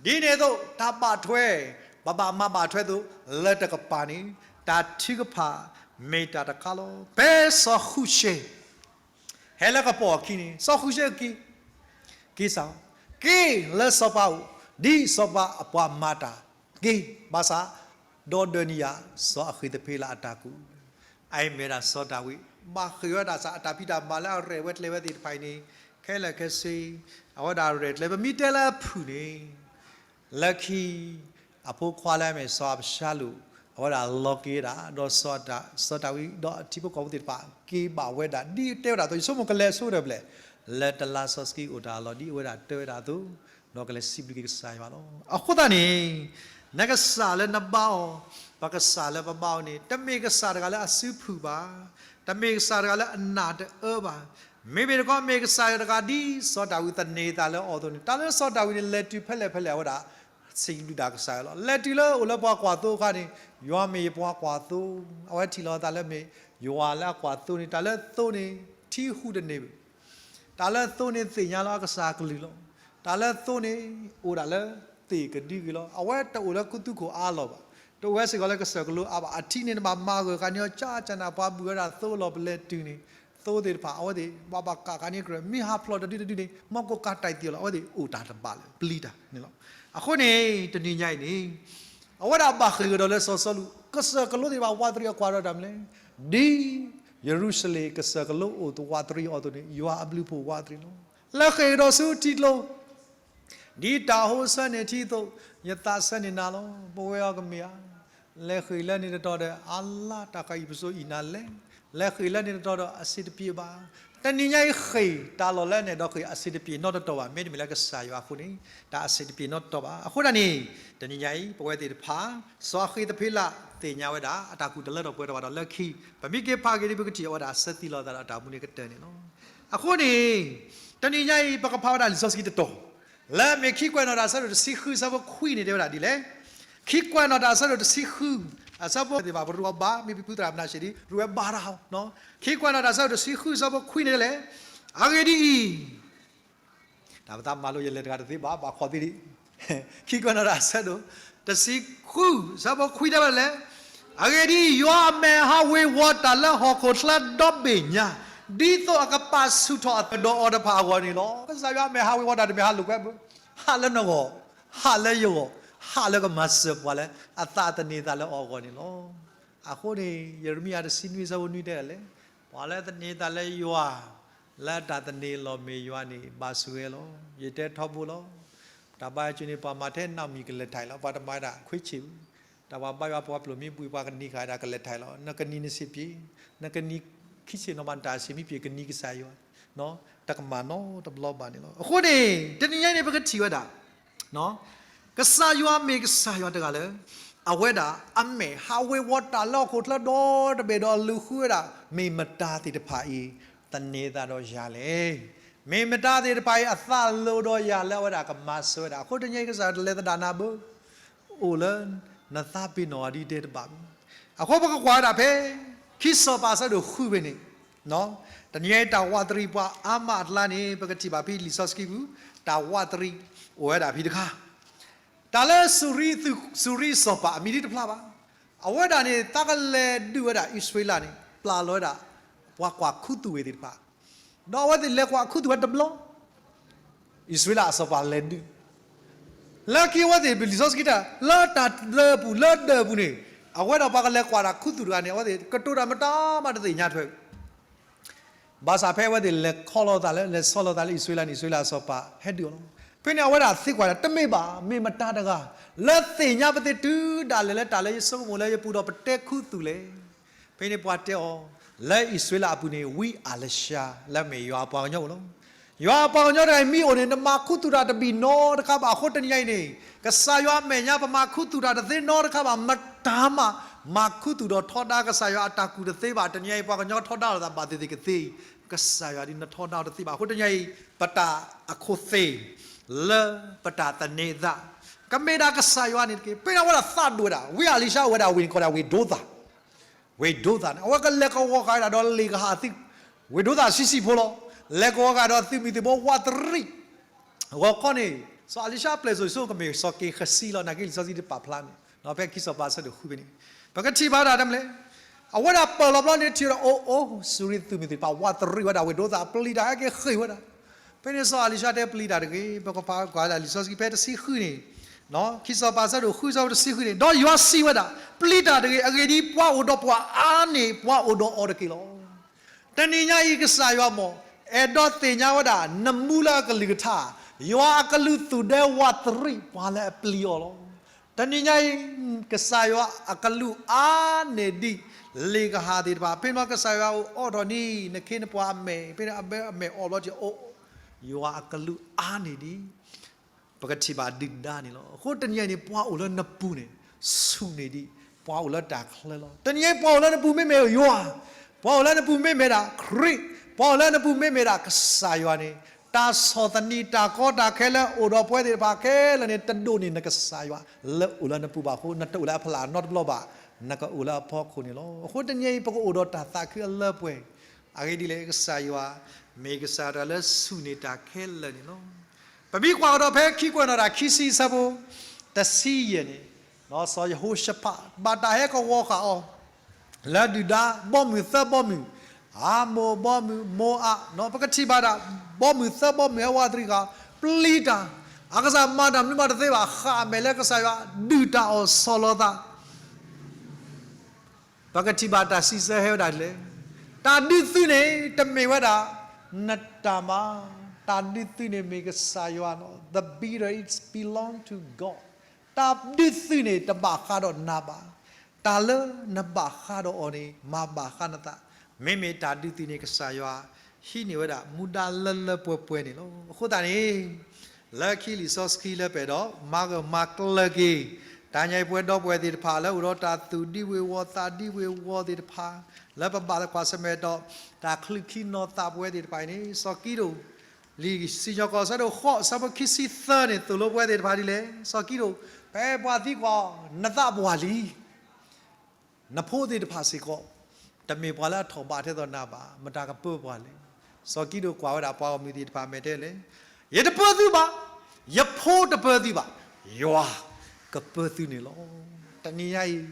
ဒ်န့ၣ်အသိး တၢ်ဘၣ်ထွဲ, ပဘၣ်မၤဘၣ်ထွဲအသိး လၢတကပၤန့ၣ် တၢ်ထုကဖၣ်မ့ၢ်တၢ်တခါလီၤ. ဖဲစီၤဃုၣ်ၡဲၣ် ဟဲလၢကပီၤအခံန့ၣ် စီၤဃုၣ်ၡဲၣ်က့ၤ, က့ၤစး, က့ၤလၢစီၤပၤအိၣ်, ဒ်စီၤပၤအပှၤမၤတၢ်က့ၤ, ဘၣ်ဆၣ် ဒီးဒၢးနံၤယၤ စီၤအဃ့းသဖ့လးအတၢ်ကူၣ် အအံၤမ့ၢ်ဒၣ်စီၤဒၤဝံး ဘၣ်ဃ့ၢ်ဝဲဒၣ်စ့ၢ်အတၢ်ဖံးတၢ်မၤလၢအရဲၣ်ဝဲကျဲၤဝဲသ့ၣ်တဖၣ်အံၤန့ၣ် ခဲလၢာ်ခဲဆ့ အဝဲဒၣ်ရဲၣ်ကျဲၤ ပမ့ၢ်တဲလၢအဖုၣ်န့ၣ် လၢခံ အဖိခွါလၢအမ့ၢ်စီၤအၤဘၡါလိၣ် အဝဲဒၣ်လီၤက့ၤဝဲဒၣ် ဒီးစီၤဒၤဝံး ဒီးအထံဖိကီၢ်ဖိသ့ၣ်တဖၣ် က့ၤဘၣ်ဝဲဒၣ် ဒ်တဲဝဲဒၣ်အသိး ယဆိကမိၣ်ကလဲၤဆိကတၢၢ်ဖျဲၣ် လၢတလါစီဆှံအိၣ်တၢ်လီၢ် ဒ်အဝဲဒၣ်တဲဝဲဒၣ်အသိး ဒီးကလဲၤစံးဘျုးက့ၤကစၢ်ယွၤလီၤ. အဃိသတးန့ၣ် နကစၢ်လၢနဘါအီၤ, ပကစၢ်လၢပဘါအီၤန့ၣ် တမ့ၢ်ကစၢ်တဂၤလၢအစုဖုၣ်ဘၣ်, တမ့ၢ်ကစၢ်တဂၤလၢအနၢ်တအၢဘၣ်, မ့မ့ၢ်တခီ မ့ၢ်ကစၢ်ယွၤတဂၤဒ်စီၤဒၤဝံးသန့ၤသးလၢအီၤအသိးန့ၣ် တၢ်လၢစီၤဒၤဝံးန့ၣ် လဲၤတုၤဖဲလဲၣ်ဖဲလဲၣ် အဝဲဒၣ် စံးဘျုးဒၣ်ကစၢ်ယွၤလီၤ. လဲၤတုၤလၢအိၣ်လၢပှၤကွၢ်သိအခါန့ၣ် ယွၤမ့ၢ်ယပှၤကွၢ်သိ, အဝဲထံၣ်လီၤအသးလၢမ့ၢ်ယွၤလၢအကွၢ်သိန့ၣ် တၢ်လၢသိန့ၣ် ထံဟူးတန့ၢ်ဘၣ်, တၢ်လၢသိန့ၣ်သ့ၣ်ညါလီၤအကစၢ်အကလုၢ်လီၤ. တၢ်လၢသိန့ၣ် အိၣ်ဒၣ်လၢသ့ၣ်ကဒုက့ၤလီၤ. အဝဲတအိၣ်လၢခူသူၣ်ခိၣ်အါလီၢ်ဘၣ်, တအိၣ်ဝဲစ့ၢ်ကီးလၢကစၢၢ်ကလိအါဘၣ်. အထံန့ၣ်နဘၣ်မၤဂၢၢ်ခါန့ၣ် ကၠါကၠါနၤ ပှၤဘုၣ်ဝဲဒၣ်သိလီၤ ပလဲၤတုၤန့ၣ် သိသ့ၣ်တဖၣ် အဝဲသ့ၣ် ပှၤဘၣ်ကးခါန့ၣ်ကြၢး မ့ၢ်ဟးဖျိးတဒုတဒုန့ၣ် မီၢ်ကိးကးတၢ်သံအီၤလီၤ. အဝဲသ့ၣ်အိၣ်တၢ်တဘၣ်လၢ ပျံၤတၢ်န့ၣ်လီၤ. အဃိန့ၣ် တနံၤညါအံၤန့ၣ် အဝဲဒၣ်ဘၣ်ဃ့ၢ်ကဒီးလၢစီၤစီလူး ကစၢၢ်ကလိသ့ၣ်တဖၣ်ဝးတရံးအကွၢ်ဒီးတၢ်မနုၤလဲၣ်, ဒ်ယရူၤၡလ့ၣ်ကစၢၢ်ကလိအိၣ်သဝးတရံးအီၤအသိးန့ၣ် ယွၤအဘျုးဖှိၣ်ဝးတရံးလီၤ. လဲၤဃ့ၢ်ကဒီးဆူထံကျိ ဒ်တၢ်ဟိဆၢန့ၢ်ထံအသိး ယသးဆၢန့ၢ်နၤလီၤ. ပဝဲအီၤကမ့ၢ်ဧါ. လဲၤဃ့ၢ်လၢန့ၣ်တတီၤဒီး အါလါတၢ်ခါအံၤပစိၤအံၤနၤလဲၤ, လဲၤဃ့ၢ်လၢန့ၣ်တတီၤဒီး အဆင်တပြေဘၣ်. တနံၤညါအံၤဃ့ၢ်တၢ်လီၢ်လၢနအဲၣ်ဒိးဃ့ၢ် အဆင်တပြေနီတတီၤဘၣ်, မ့တမ့ၢ်လၢကစၢ်ယွၤအဃိန့ၣ် တၢ်အဆင်တပြေနီတတီၤဘၣ်. အဃိဒၣ်န့ၣ် တနံၤညါအံၤ ပဝဲသ့ၣ်တဖၣ် စီၤဃ့းသဖ့လးသ့ၣ်ညါဝဲဒၣ် အတၢ်ကူၣ်တလၢထီၣ်ပှဲၤထီၣ်ဘၣ်ဒီးလၢခံ, ပမ့ၢ်က့ၤဖးက့ၤဒီး ပကထံၣ်အီၤဝဲဒၣ် အဆၢသံလီၤအသးဒီးအတၢ်မူန့ၣ်ကတၢၢ်န့ၣ်လီၤ. အဃိန့ၣ် တနံၤညါအံၤ ပကဖးဝဲဒၣ်လံာ်စီဆှံတတီၤ လၢမ့ၢ်ခံကွဲးနီၣ်တၢ်အဆၢဒိၣ်တဆံဃုအဆၢဖိခွံန့ၣ် တဲဝဲဒၣ်ဒ်လဲၣ်. ခံကွဲးနီၣ်တၢ်အဆၢဒိၣ်တဆံဃု အဆၢဖိသ့ၣ်တဖၣ် ပရူးအီၤဘၣ်, မ့ၢ်ပဖုသရၣ်မနၤရှ့ဒံး ရူးဝဲဘၣ်တၢ်, ခံကွဲးနီၣ်တၢ်အဆၢဒိၣ်တဆံဃုအဆၢဖိခွံန့ၣ်ဒ်လဲၣ်. အဂ့ၢ်ဒ်အံၤ တၢ်ပသးမၤလိယလဲၤတဂၤတသ့ဘၣ်, ဘၣ်ခိးသ့ဒံး, ခံကွဲးနီၣ်တၢ်အဆၢဒိၣ်တဆံဃု အဆၢဖိခွံတဲဝဲဒ်လဲၣ်. အဂ့ၢ်ဒ်အံၤ, ယွၤအမဲာ်ဟးဝ့ၤဝီၤတၢ်လၢဟီၣ်ခိၣ်ချၢဒီဘ့ၣ်ညါ, ဒ်သိးအကပာ်ဆူၣ်ထီၣ်အသးဒီးအီၤတဖၣ်အဂီၢ်န့ၣ်လီၤ. ကစၢ်ယွၤအမဲာ်ဟးဝ့ၤဝီၤတၢ်တမ့ၢ်ဟးလိာ်ကွဲဘၣ်, ဟးလၢနဂီၢ်, ဟးလၢယဂီၢ်, ဟးလၢကမၤစၢၤပှၤလၢအသးသန့ၤသးလၢအီၤအဂီၢ်န့ၣ်လီၤ. အဃိန့ၣ် ယံးရမံယၤတဆံနွံအဆၢဖိနွံတဲဒ်လဲၣ်, ပှၤလၢသန့ၤသးလၢယွၤ လၢအတၢ်သန့ၤလီၤမ့ၢ်ယွၤန့ၣ် ဘၣ်ဆိၣ်ဂ့ၤလီၤ. ယတဲထီဘိလီၤ. တၢ်ဘါယွၤစူၤန့ၣ် ပှၤမၤထဲနးမံၤကလဲၤထီၣ်လီၤ, ပှၤတမၤဝဲဒၣ်ခွ့ဆ့ၣ်ဘၣ်. တၢ်ပှၤဘါယွၤ ပှၤပျိၢ်မ့ၢ်ဘှံးပှၤကနံၤဃာ်ဒၣ်ကလဲၤထီၣ်လီၤ. နကနံၤနစ့ၢ်ကီး, နကနံၤခံဆ့ၣ်နီၤမး နတၢ်စ့ၢ်မ့ၢ်ပှဲၤကနံၤကစၢ်ယွၤ, တကမၣ်နီတဘျီဘၣ်န့ၣ်လီၤ. အဃိန့ၣ် တနံၤညါန့ၣ် ပကထံၣ်ဝဲဒၣ် ကစၢ်ယွၤမ့ၢ်ကစၢ်ယွၤတဂၤလၢ အဝဲဒၣ်အမဲာ်ဟးဝ့ၤဝီၤတၢ်လၢဟီၣ်ခိၣ်ချၢဒီတဘ့ၣ်ဒီးလူၤဃုဝဲဒၣ် မ့ၢ်မတၤသ့ၣ်တဖၣ်အံၤ သန့ၤသးဒီးယၤလဲၣ်. မ့ၢ်မတၤသ့ၣ်တဖၣ်အံၤ အသးလိၤဒီးယၤလၢအဝဲဒၣ်ကမၤစၢၤဝဲဒၣ်. အဃိတနံၤညါအံၤ ကစၢ်ယွၤတလဲၤသဒၣ်နၤဘၣ်, အိၣ်လၢနသးပ့ၤနီၣ်အီၤဒ်တဲတဘၣ်ဘၣ်. အဃိပကကွၢ်ဝဲဒၣ်ဖဲ ခံစီၤပၤအဆၢဒိၣ်ဃုဖဲန့ၣ်, တနံၤညါအံၤ တၢ်ဝးတရံးပှၤအါမးအကျါန့ၣ် ပကထံၣ်ဘၣ်ဖဲလံာ်စီဆှံပူၤ တၢ်ဝးတရံးအိၣ်ဝဲဒၣ်ဖဲတခါ, တၢ်လၢ စူၤရံအစီၤပၤအမံၤဒ်တဖျါဘၣ်. အဝဲဒၣ်န့ၣ် သးကလဲၤဒုးဝဲဒၣ်အံၣ်စရ့လးန့ၣ် ပျၢ်လီၤဝဲဒၣ် ပှၤကွၢ်ခူသူၣ်ဝဲသ့ၣ်တဖၣ်, ဒီးအဝဲသ့ၣ်လဲၤကွၢ်ခူသူၣ်ဝဲတဘျီ အံၣ်စရ့လးအစီၤပၤလဲၤဒုး, လၢခံအဝဲသ့ၣ် လံာ်စီဆှံတဲ လၢတၢ်လၢပူၤ လၢဒၢးပူၤန့ၣ် အဝဲဒီးပှၤကလဲၤကွၢ်တၢ်ခူသူၣ်တဂၤန့ၣ် အဝဲသ့ၣ်ကတိၤတၢ်မတၤမးတသ့ၣ်ညါထွဲ ဘၣ်ဆၣ်ဖဲအဝဲသ့ၣ်လဲၤခီလီၤသးလၢ လဲၤဆီလီၤသးလၢအံၣ်စရ့လးန့ၣ် အံၣ်စရ့လးအစီၤပၤဟဲဒုးအီၤလီၤ. ဖဲန့ၣ်အဝဲဒၣ်သံကွၢ်ဒၣ် တမ့ၢ်ဘၣ်, မ့ၢ်မတၤတဂၤ လၢသ့ၣ်ညါပသ့ၣ်တုၤဒၣ်လဲာ်လၢတၢ်လၢယဆိကမိၣ်လၢယပူၤဒီးပတဲခူသူၣ်လဲၣ်. ဖဲန့ၣ်ပှၤတဲအီၤ, လၢအံၣ်စရ့လးအပူၤန့ၣ် ဝံအၤလၡါ လၢအမ့ၢ်ယွၤအပှၤကညီအိၣ်လီၤ. ယွၤအပှၤကညီတဂၤအံၤမ့ၢ်အိၣ်န့ၣ် နမၤခူသူၣ်တၢ်တဘၣ်နီတခါဘၣ်. အဃိတနံၤညါအံၤန့ၣ် ကစၢ်ယွၤအမဲာ်ညါ ပမၤခူသူၣ်တၢ်တသ့နီတခါဘၣ်, မတၤမး မၤခူသူၣ်ဒီးထီဒါကစၢ်ယွၤအတၢ်ကူၣ်တသ့ဘၣ်. တနံၤညါအံၤ ပှၤကညီထီဒါလိာ်သးဘၣ်သ့ၣ်သ့ၣ်ကသ့, ကစၢ်ယွၤဒ်နထီဒါအီၤတသ့ဘၣ်. အဃိတနံၤညါအံၤ ပတၢ်အခိၣ်သ့ၣ် လၢပတၢ်သန့ၤသး ကမ့ၢ်ဒၣ်ကစၢ်ယွၤန့ၣ်တက့ၢ်. ဖဲန့ၣ်အဝဲဒၣ်သးဒိၣ်ဝဲဒၣ် ဝံအၤလံၡါအိၣ်ဝဲဒၣ်ဝ့ၢ်န့ၣ်ကိးဒၣ်ဝ့ၢ်ဒိသၤ, ဝ့ၢ်ဒိသၤန့ၣ် အဝဲကလဲၤကဝီၤဃာ်ဝဲဒၣ်ဒီးလ့ၣ်ကဟၣ်သုး, ဝ့ၢ်ဒိသၤဆံးဆံးဖိလီၤ. လဲၤကဝီၤဃာ်ဒီးသုးမုၢ်သံၣ်ဘိဝးတရံး ဂီၤခီန့ၣ် စီၤအၤလံၡါပျဲၢ်စိၤဆိကမ့ၢ်စီၤက့ၤဃစံလီၤ. နာ်က့လံာ်စီဆှံတပာ်ဖျါန့ၣ် ဖဲခံစီၤပၤအဆၢဒိၣ်ဃုဖဲန့ၣ် ပကထံၣ်ဘၣ်ဒၣ်တမံၤလဲၣ်. အဝဲဒၣ်ပၢၢ်လီၤဘျီန့ၣ်ထံၣ်ဝဲဒၣ် အိၣ်အိၣ် စူၤရံသုးမုၢ်သံၣ်ဘိဝးတရံးဝဲဒၣ်ဝ့ၢ်ဒိသၤ ပျံၤတၢ်ဟဲက့ၤဃ့ၢ်ဝဲဒၣ်. ဖဲန့ၣ်စီၤအၤလံၡါတဲပျံၤတၢ်တဂ့ၤ. ပကဖးကွၢ်ဒၣ်လံာ်စီဆှံဖဲတဆံဃုန့ၣ် ခံစီၤပၤအဆၢဒိၣ်ဃုအဆၢဖိတဆံဃုန့ၣ် ဒီးယွၤစံးဝဲဒၣ် ပျံၤတၢ်တဂ့ၤ. အဂ့ၢ်ဒ်အံၤ ပှၤအိၣ်ဒီးပှၤအါန့ၢ် ပှၤအိၣ်ဒီးအီၤတက့ၢ်လီၤ. တနံၤညါအံၤကစၢ်ယွၤမ့ၢ် အဲၣ်ဒိးသ့ၣ်ညါဝဲဒၣ် နမူလၢအကလုၢ်ကထါ, ယွၤအကလူးသူၣ်ဒဲဝးတရံး ပှၤလၢအပျံၤအီၤလီၤ. တနံၤညါအံၤ ကစၢ်ယွၤအကလူးအါန့ၢ်ဒံး လ့ၣ်ကဟၣ်သ့ၣ်တဖၣ် ဖဲန့ၣ်ကစၢ်ယွၤအိၣ်အိးထီၣ်န့ၣ် နခ့နပှၤအမဲာ် ဖဲန့ၣ်အဘဲအမဲာ်အိးဘျီကအိၣ် ယွၤအကလူးအါန့ၢ်ဒံး ပကထံၣ်ဘၣ်ဒုၣ်ဒါန့ၣ်လီၤ. အဃိတနံၤညါအံၤန့ၣ် ပှၤအိၣ်လၢနပူၤန့ၣ် ဆူၣ်န့ၢ်ဒံး ပှၤအိၣ်လၢတၢ်ချၢလီၤ. တနံၤညါအံၤ ပှၤအိၣ်လၢနပူၤမ့မ့ၢ်ယွၤ, ပှၤအိၣ်လၢနပူၤမ့မ့ၢ်ဒၣ်ခရံာ်, ပှၤအိၣ်လၢနပူၤမ့မ့ၢ်ဒၣ်ကစၢ်ယွၤန့ၣ် တၢ်ဆီၣ်သနံးတၢ်ကီတၢ်ခဲလၢအိၣ်ဒီးပဝဲသ့ၣ်တဖၣ်ခဲလၢာ်န့ၣ် တဒိၣ်န့ၢ်နကစၢ်ယွၤလၢအိၣ်လၢနပူၤဘၣ်အဃိ နတအိၣ်လၢအဖီလာ်နီတဘျီဘၣ်, နကအိၣ်လၢအဖီခိၣ်န့ၣ်လီၤ. အဃိတနံၤညါအံၤ ပကအိၣ်ဒီးတၢ်သးခုအလၢပှဲၤ အဂ့ၢ်ဒ်လဲၣ် ကစၢ်ယွၤ မ့ၢ်ကစၢ်ယွၤလၢဆူၣ်န့ၢ်တၢ်ခဲလၢာ်န့ၣ်လီၤ. ပမ့ၢ်ကွၢ်ကဒီးဖဲခံကွဲးနီၣ်တၢ်ခံဆံအဆၢဖိ တဆံယဲၢ်န့ၣ်, စီၤယဟိၤၡဖး ဘၣ်တၢ်ဟဲကဝီၤဃာ်အီၤ လၢဒုၣ်ဒါဘီမုၢ်သၢဘီမုၢ်, အၤမိၣ်ဘီမုၢ်, မိၤအး, ပကထံၣ်ဘၣ်ဒၣ် ဘီမုၢ်သၢဘီမုၢ်ဟဲဝးတရံးဃာ် ပျံၤတၢ်, အကစၢ်မၤတၢ်မနုၤမးတသ့ဘၣ်, ဃၣ်အမဲာ်လၢကစၢ်ယွၤ ဒုၣ်တၢ်အီၣ်ဆီၣ်လီၤသး ပကထံၣ်ဘၣ်တၢ်စံးဆၢဟဲဝဲဒၣ်ဒ်လဲၣ်. တၢ်ဒုးသုးန့ၣ် တမ့ၢ်ဝဲဒၣ် နတၢ်မၤ, တၢ်ဒုးသုးန့ၣ်မ့ၢ်ကစၢ်ယွၤလီၤ. The battle is belong to God. တၢ်ဒုးသုးန့ၣ် တဘၣ်ဃးဒီးနၤဘၣ်. တၢ်လၢနဘၣ်ဃးဒီးအီၤန့ၣ် မၤဘၣ်ဃးနသး, မ့မ့ၢ်တၢ်ဒုးသုးန့ၣ် ကစၢ်ယွၤ ဟံးန့ၢ်ဝဲဒၣ်မူဒါလၢလၢပှဲၤပှဲၤန့ၣ်လီၤ. အဃိသတးန့ၣ် လၢခံလံာ်စီဆှံလၢပအဲၣ်ဒိး မၤဂၢၢ်မၤကျၢၤက့ၤ တၢ်ညါအံၤပဝဲဒီပုၢ်ဝဲၢ်သ့ၣ်တဖၣ် လၢအိၣ်ဒီးတၢ်သူၣ်ဒံဝ့ၤဝီၤသးဒံဝ့ၤဝီၤသ့ၣ်တဖၣ် လၢပဘၣ်သကွၢ်ဆၢၣ်မဲာ်ဒီး တၢ်ချုးခံနီၤသးပဝဲသ့ၣ်တဖၣ်အံၤန့ၣ် စီၤကံဒိၣ် လံာ်စံၣ်ညီၣ်ကွီၢ် အဆၢဒိၣ်ဃိးအဆၢဖိခံဆံသၢန့ၣ် သိၣ်လိပဝဲသ့ၣ်တဖၣ်ဒ်လဲၣ်, စီၤကံဒိၣ် ဖဲပှၤသံကွၢ်အီၤ နသးပှၢ်လံ နဖိသ့ၣ်တဖၣ်စ့ၢ်ကီး တမ့ၢ်ပှၤလၢအထီၣ်ဘးထဲသိးနၤဘၣ်, မတၤကပၢပှၤလဲၣ်. စီၤကံဒိၣ်ကွၢ်ဝဲဒၣ်ပှၤဂီၢ်မုၢ်သ့ၣ်တဖၣ် မ့ၢ်တဲလဲၣ်, ယတပၢသုဘၣ်, ယဖိတပၢသုဘၣ်, ယွၤကပၢသုန့ၣ်လီၤ. တနံၤညါအံၤ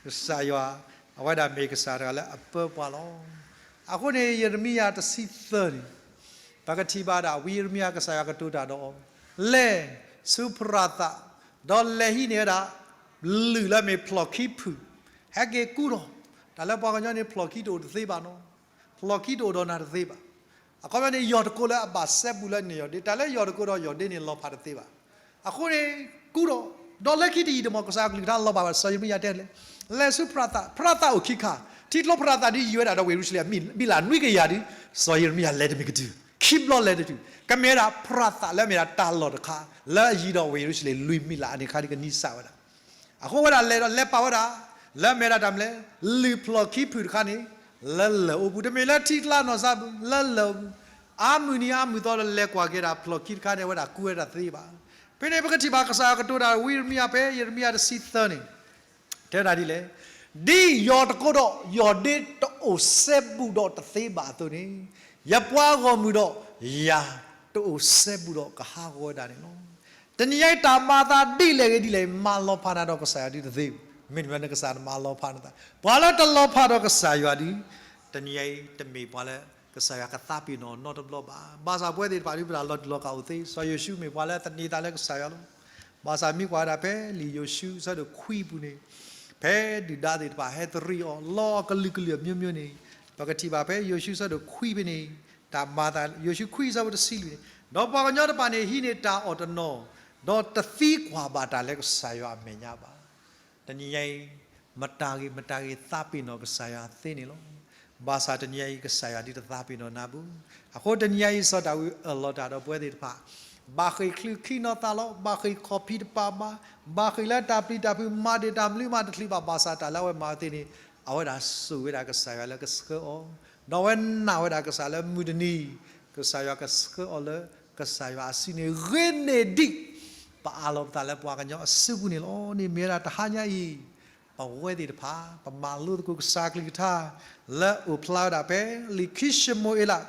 ကစၢ်ယွၤ အဝဲဒၣ်မ့ၢ်ကစၢ်တဂၤလၢအပၢပှၤလီၤ. အဃိန့ၣ် ယံးရမံယၤတဆံသၢန့ၣ် ပကထံၣ်ဘၣ်ဒၣ် ဝံယံးရမံယၤ ကစၢ်ယွၤကတိၤတၢ်ဒီးအီၤ, လဲၤဆူဖရၤသး, ဒီးလဲၤဟံးန့ၢ်ဝဲဒၣ် လုၢ်လၢမ့ၢ်ဖျီၣ်ခံဖုၣ်, ဟဲက့ၤကူထီၣ်, တၢ်လၢပှၤကညီန့ၣ် ဖျီၣ်ခံတအိၣ်တသ့ဘၣ်နီၤ, ဖျီၣ်ခံတအိၣ်ဒီးနၤတသ့ဘၣ်. အခီပညီန့ၣ် ယီၢ်တကိးလၢအဘၣ်စဲဘူးလၢန့ၣ်ယီၢ်ဒ့, တၢ်လၢယီၢ်တကိးဒီးယီၢ်ဒ့န့ၣ် လီၤဖးတသ့ဘၣ်. အဃိန့ၣ် ကူထီၣ်, ဒီးလၢခံတယံာ်တမီၢ် ကစၢ်အကလုၢ်ကထါလီၤဖးဘၣ် စီၤယံးရမံယၤတဲလဲၣ်, လဲၤဆူဖရၤသး, ဖရၤသးအိၣ်ခံခါ, ထံကျိဖရၤသးဒ်ယံၤဝဲဒၣ်ဒီးဝ့ၢ်ယရူၤၡလ့ၣ် မံးလးနွံကယၤဒု, စီၤယံးရမံယၤလဲၤတမံၤကတုၤ, ခံဘျီလဲၤတတုၤ, ကမ့ၢ်ဝဲဒၣ်ဖရၤသးလၢအမ့ၢ်ဒၣ်တၢ်လီၢ်တခါ လၢအယံၤဒီးဝ့ၢ်ယရူၤၡလ့ၣ် လွံၢ်မံးလးအန့ၣ်ခါဒု ကနံစၢ်ဝဲဒၣ်. အဃိဝဲဒၣ်လဲၤဒီးလဲၤပာ်ဝဲဒၣ် လၢအမ့ၢ်ဒၣ်တၢ်မနုၤလဲၣ်, လုၢ်ဖျီၣ်ခံဖုၣ်တခါန့ၣ် လၢလၢၢ်အိပူၤ, တမ့ၢ်လၢထံကျါနီၢ်စၢ်ပူၤ, လၢလၢၢ်အိပူၤ, အါမုၢ်နံၤအါမုၢ်သီဒီးလဲၤကွၢ်က့ၤဒၣ်ဖျီၣ်ခံတခါန့ၣ် အဝဲဒၣ်ကူဝဲဒၣ်တသ့ဘၣ်. ဖဲန့ၣ် ပကထံၣ်ဘၣ်ကစၢ်ယွၤကတိၤတၢ် ဝံယံးရမံယၤ ဖဲယံးရမံယၤတဆံသၢန့ၣ် တဲဝဲဒၣ်ဒ်လဲၣ်, ဒ်ယီၢ်တကိးဒီးယီၢ်ဒ့တအိၣ်စဲဘူးဒီးတသ့ဘၣ်အသိးန့ၣ်, ယပှၤဂီၢ်မုၢ်ဒီးယၤတအိၣ်စဲဘူးဒီးကဟးဂီၤဝဲဒၣ်န့ၣ်လီၤ. တနံၤညါအံၤတၢ်မၤအသးဒ်လဲၣ်ဂ့ၤဒ်လဲၣ်ဂ့ၤ မၤလီၤဖးနၤဒီးကစၢ်ယွၤဒုတသ့ဘူး, မ့တမ့ၢ်နကစၢ်မၤလီၤဖးနသး, ပှၤလၢတလီၤဖးဒီးကစၢ်ယွၤဒု တနံၤညါအံၤ တမ့ၢ်ပှၤလၢ ကစၢ်ယွၤကသးပ့ၤနီၣ်နီတဘျီဘၣ်. ဘၣ်ဆၣ်ပဝဲသ့ၣ်တဖၣ်ဒု ပတၢ်လီၤတူာ်လီၤကာ်အိၣ်သ့, စီၤယိၤၡူမ့ၢ်ပှၤလၢသန့ၤသးလၢကစၢ်ယွၤလီၤ. ဘၣ်ဆၣ်မ့ၢ်ကွၢ်ဝဲဒၣ်ဖဲလံာ်ယိၤၡူ အဆၢဒိၣ်ခွံပူၤန့ၣ်, ဖဲဒုၣ်ဒါသ့ၣ်တဖၣ်ဟဲသရံးအီၤ လီအီၤကလုာ်ကလုာ်အမျိုးမျိုးန့ၣ်, ပကထံၣ်ဘၣ်ဖဲယိၤၡူအဆၢဒိၣ်ခွံဖဲန့ၣ်, တၢ်မၤအသး ယိၤၡူခွံအဆၢဖိတဆံလွံၢ်န့ၣ်, ဒီးပှၤကညီတဖၣ်န့ၣ် ဟံးန့ၢ်တၢ်အီၣ်တနီၤ, ဒီးတသံကွၢ်ဘၣ်တၢ်လၢကစၢ်ယွၤအမဲာ်ညါဘၣ်. တနံၤညါအံၤ မတၤဂ့ၤမတၤဂ့ၤ သးပ့ၤနီၣ်ကစၢ်ယွၤသ့န့ၣ်လီၤ. ဘၣ်ဆၣ်တနံၤညါအံၤ ကစၢ်ယွၤဒုတသးပ့ၤနီၣ်နၤဘၣ်. အဃိတနံၤညါအံၤ စီၤဒၤဝံးအၢၣ်လီၤတၢ်ဒီးပဝဲသ့ၣ်တဖၣ်, ဘၣ်ဃ့ၢ်ချုးခံနီၤသးလီၤ, ဘၣ်ဃ့ၢ်ခီၣ်ဖံးတပၤဘၣ်, ဘၣ်ဃ့ၢ်လၢတၢ်ပျံၤတၢ်ဖုး မၤဒ့ၣ်တၢ်မနုၤမးတချုးဘၣ်, ဘၣ်ဆၣ်တၢ်လၢအဝဲမၤသ့န့ၣ်, အဝဲဒၣ်စိာ်ဝဲဒၣ်ကစၢ်ယွၤလၢကဆှၢအီၤ, ဒီးအဝဲနာ်ဝဲဒၣ်ကစၢ်လၢမုၢ်တနံၤ ကစၢ်ယွၤကဆှၢအီၤလၢ ကစၢ်ယွၤအစုန့ၣ် ဂ့ၤန့ၢ်ဒံး ပအးလီၤပသးလၢပှၤကညီအစုပူၤန့ၣ်လီၤ. န့ၣ်မ့ၢ်ဝဲဒၣ်တဟါညါအံၤ ပဝဲသ့ၣ်တဖၣ် ပမၤလိသကိးကစၢ်အကလုၢ်ကထါ လၢအိၣ်ဖျါဝဲဒၣ်ဖဲ လံာ်ခံၡမူၤအ့လး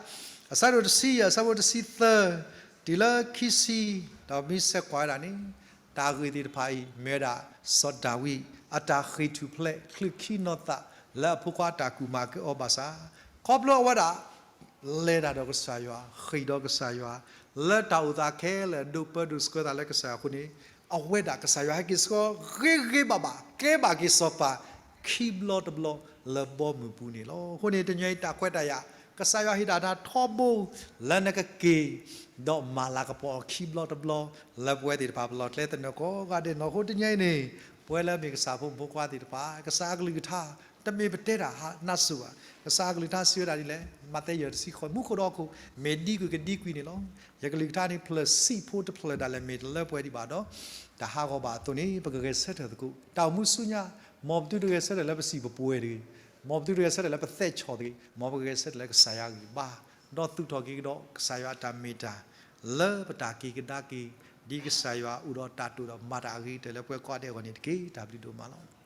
အဆၢဒိၣ်တဆံယဲၢ် အဆၢဖိတဆံသၢ တုၤလၢခံဆံ, ဒီးမ့ၢ်ဆဲးကွၢ်ဝဲဒၣ်န့ၣ်, တၢ်ဂ့ၢ်သ့ၣ်တဖၣ်အံၤ မ့ၢ်ဝဲဒၣ် စီၤဒၤဝံး အတၢ်ဃ့ၢ်ထူၣ်ဖျဲး ချုးခံနီၤသး လၢအဖိခွါအတၢ်ကူၣ်မၤကဲအီၤဘၣ်ဆၣ်, ခီဖျိအဝဲဒၣ် လဲၤတၢ်ဒီးကစၢ်ယွၤ, ဃ့ၢ်ဒီးကစၢ်ယွၤ, လၢတၢ်အိၣ်သးခဲလၢာ် ဒိးပၢဒိးဆှၢသးလၢကစၢ်ယွၤအဃိန့ၣ်, အဝဲဒၣ်ကစၢ်ယွၤဟဲက့ၤဆှၢဂ့ၤဂ့ၤဘၣ်ဘၣ် ကဲဘၣ်က့ၤစီၤပၤ ခံဘျီတဘျီလၢဘီမုၢ်ပူၤန့ၣ်လီၤ. အဃိန့ၣ် တနံၤအံၤတၢ်ခွဲးတၢ်ယာ် ကစၢ်ယွၤဟ့ၣ်တၢ်နၤထီဘိ လၢနကက့ၤ ဒီးမၤလၤကပီၤအီၤခံဘျီတဘျီ လၢပဝဲသ့ၣ်တဖၣ်ပလီၢ်ကျဲသနၢၣ်ကိးဂၤဒဲးန့ၣ်လီၤ. အဃိတနံၤအံၤန့ၣ် ပဝဲလၢမ့ၢ်ကစၢ်ဖိမုၣ်ဖိခွါသ့ၣ်တဖၣ် ကစၢ်အကလုၢ်ကထါ တမ့ၢ်ပတဲတၢ်ဟးနါစိၤဘၣ်. ကစၢ်အကလုၢ်ကထါစံးဝဲဒၣ်ဒ်လဲၣ်, မးသဲယဲၢ်တဆံဃိး မူခိၣ်ဒီးဟီၣ်ခိၣ် မ့ၢ်ဒံကွံာ်ကဒံကွံာ်န့ၣ်လီၤ. ယကလုၢ်ကထါန့ၣ် ဖျၢၣ်ဆံးဖိတဖျၢၣ်ဒၣ်လဲာ်မ့ၢ်တလၢပှဲၤဒံးဘၣ်ဒီး တဟးဂီၤဘၣ်အသိးန့ၣ် ပကဂဲၤဆၢထၢၣ်သကိး တၢ်အိၣ်မူဆူညါ, မ်ပသုတဂဲၤဆၢထၢၣ်လၢပစံၣ်ပပှဲၤတဂ့ၤ, မ်ပသုတဂဲၤဆၢထၢၣ်လၢပသဲးဆီၣ်တဂ့ၤ, မ်ပကဂဲၤဆၢထၢၣ်လၢကစၢ်ယွၤအဂံၢ်ဘါ, ဒီးသူၣ်ထီၣ်က့ၤကဒီးကစၢ်ယွၤအတၢ်မ့ၢ်တၢ် လၢပတၢ်က့ၤကဒါက့ၤ ဒ်ကစၢ်ယွၤအိၣ်ဒီးတၢ်တိာ်ဒီးမၤတၢ်အဂ့ၤကတၢၢ်လၢပှၤကိးဂၤဒဲးအဂီၢ်န့ၣ်တက့ၢ်. တၢ်ဘျုးဒိၣ်မးလီၤ.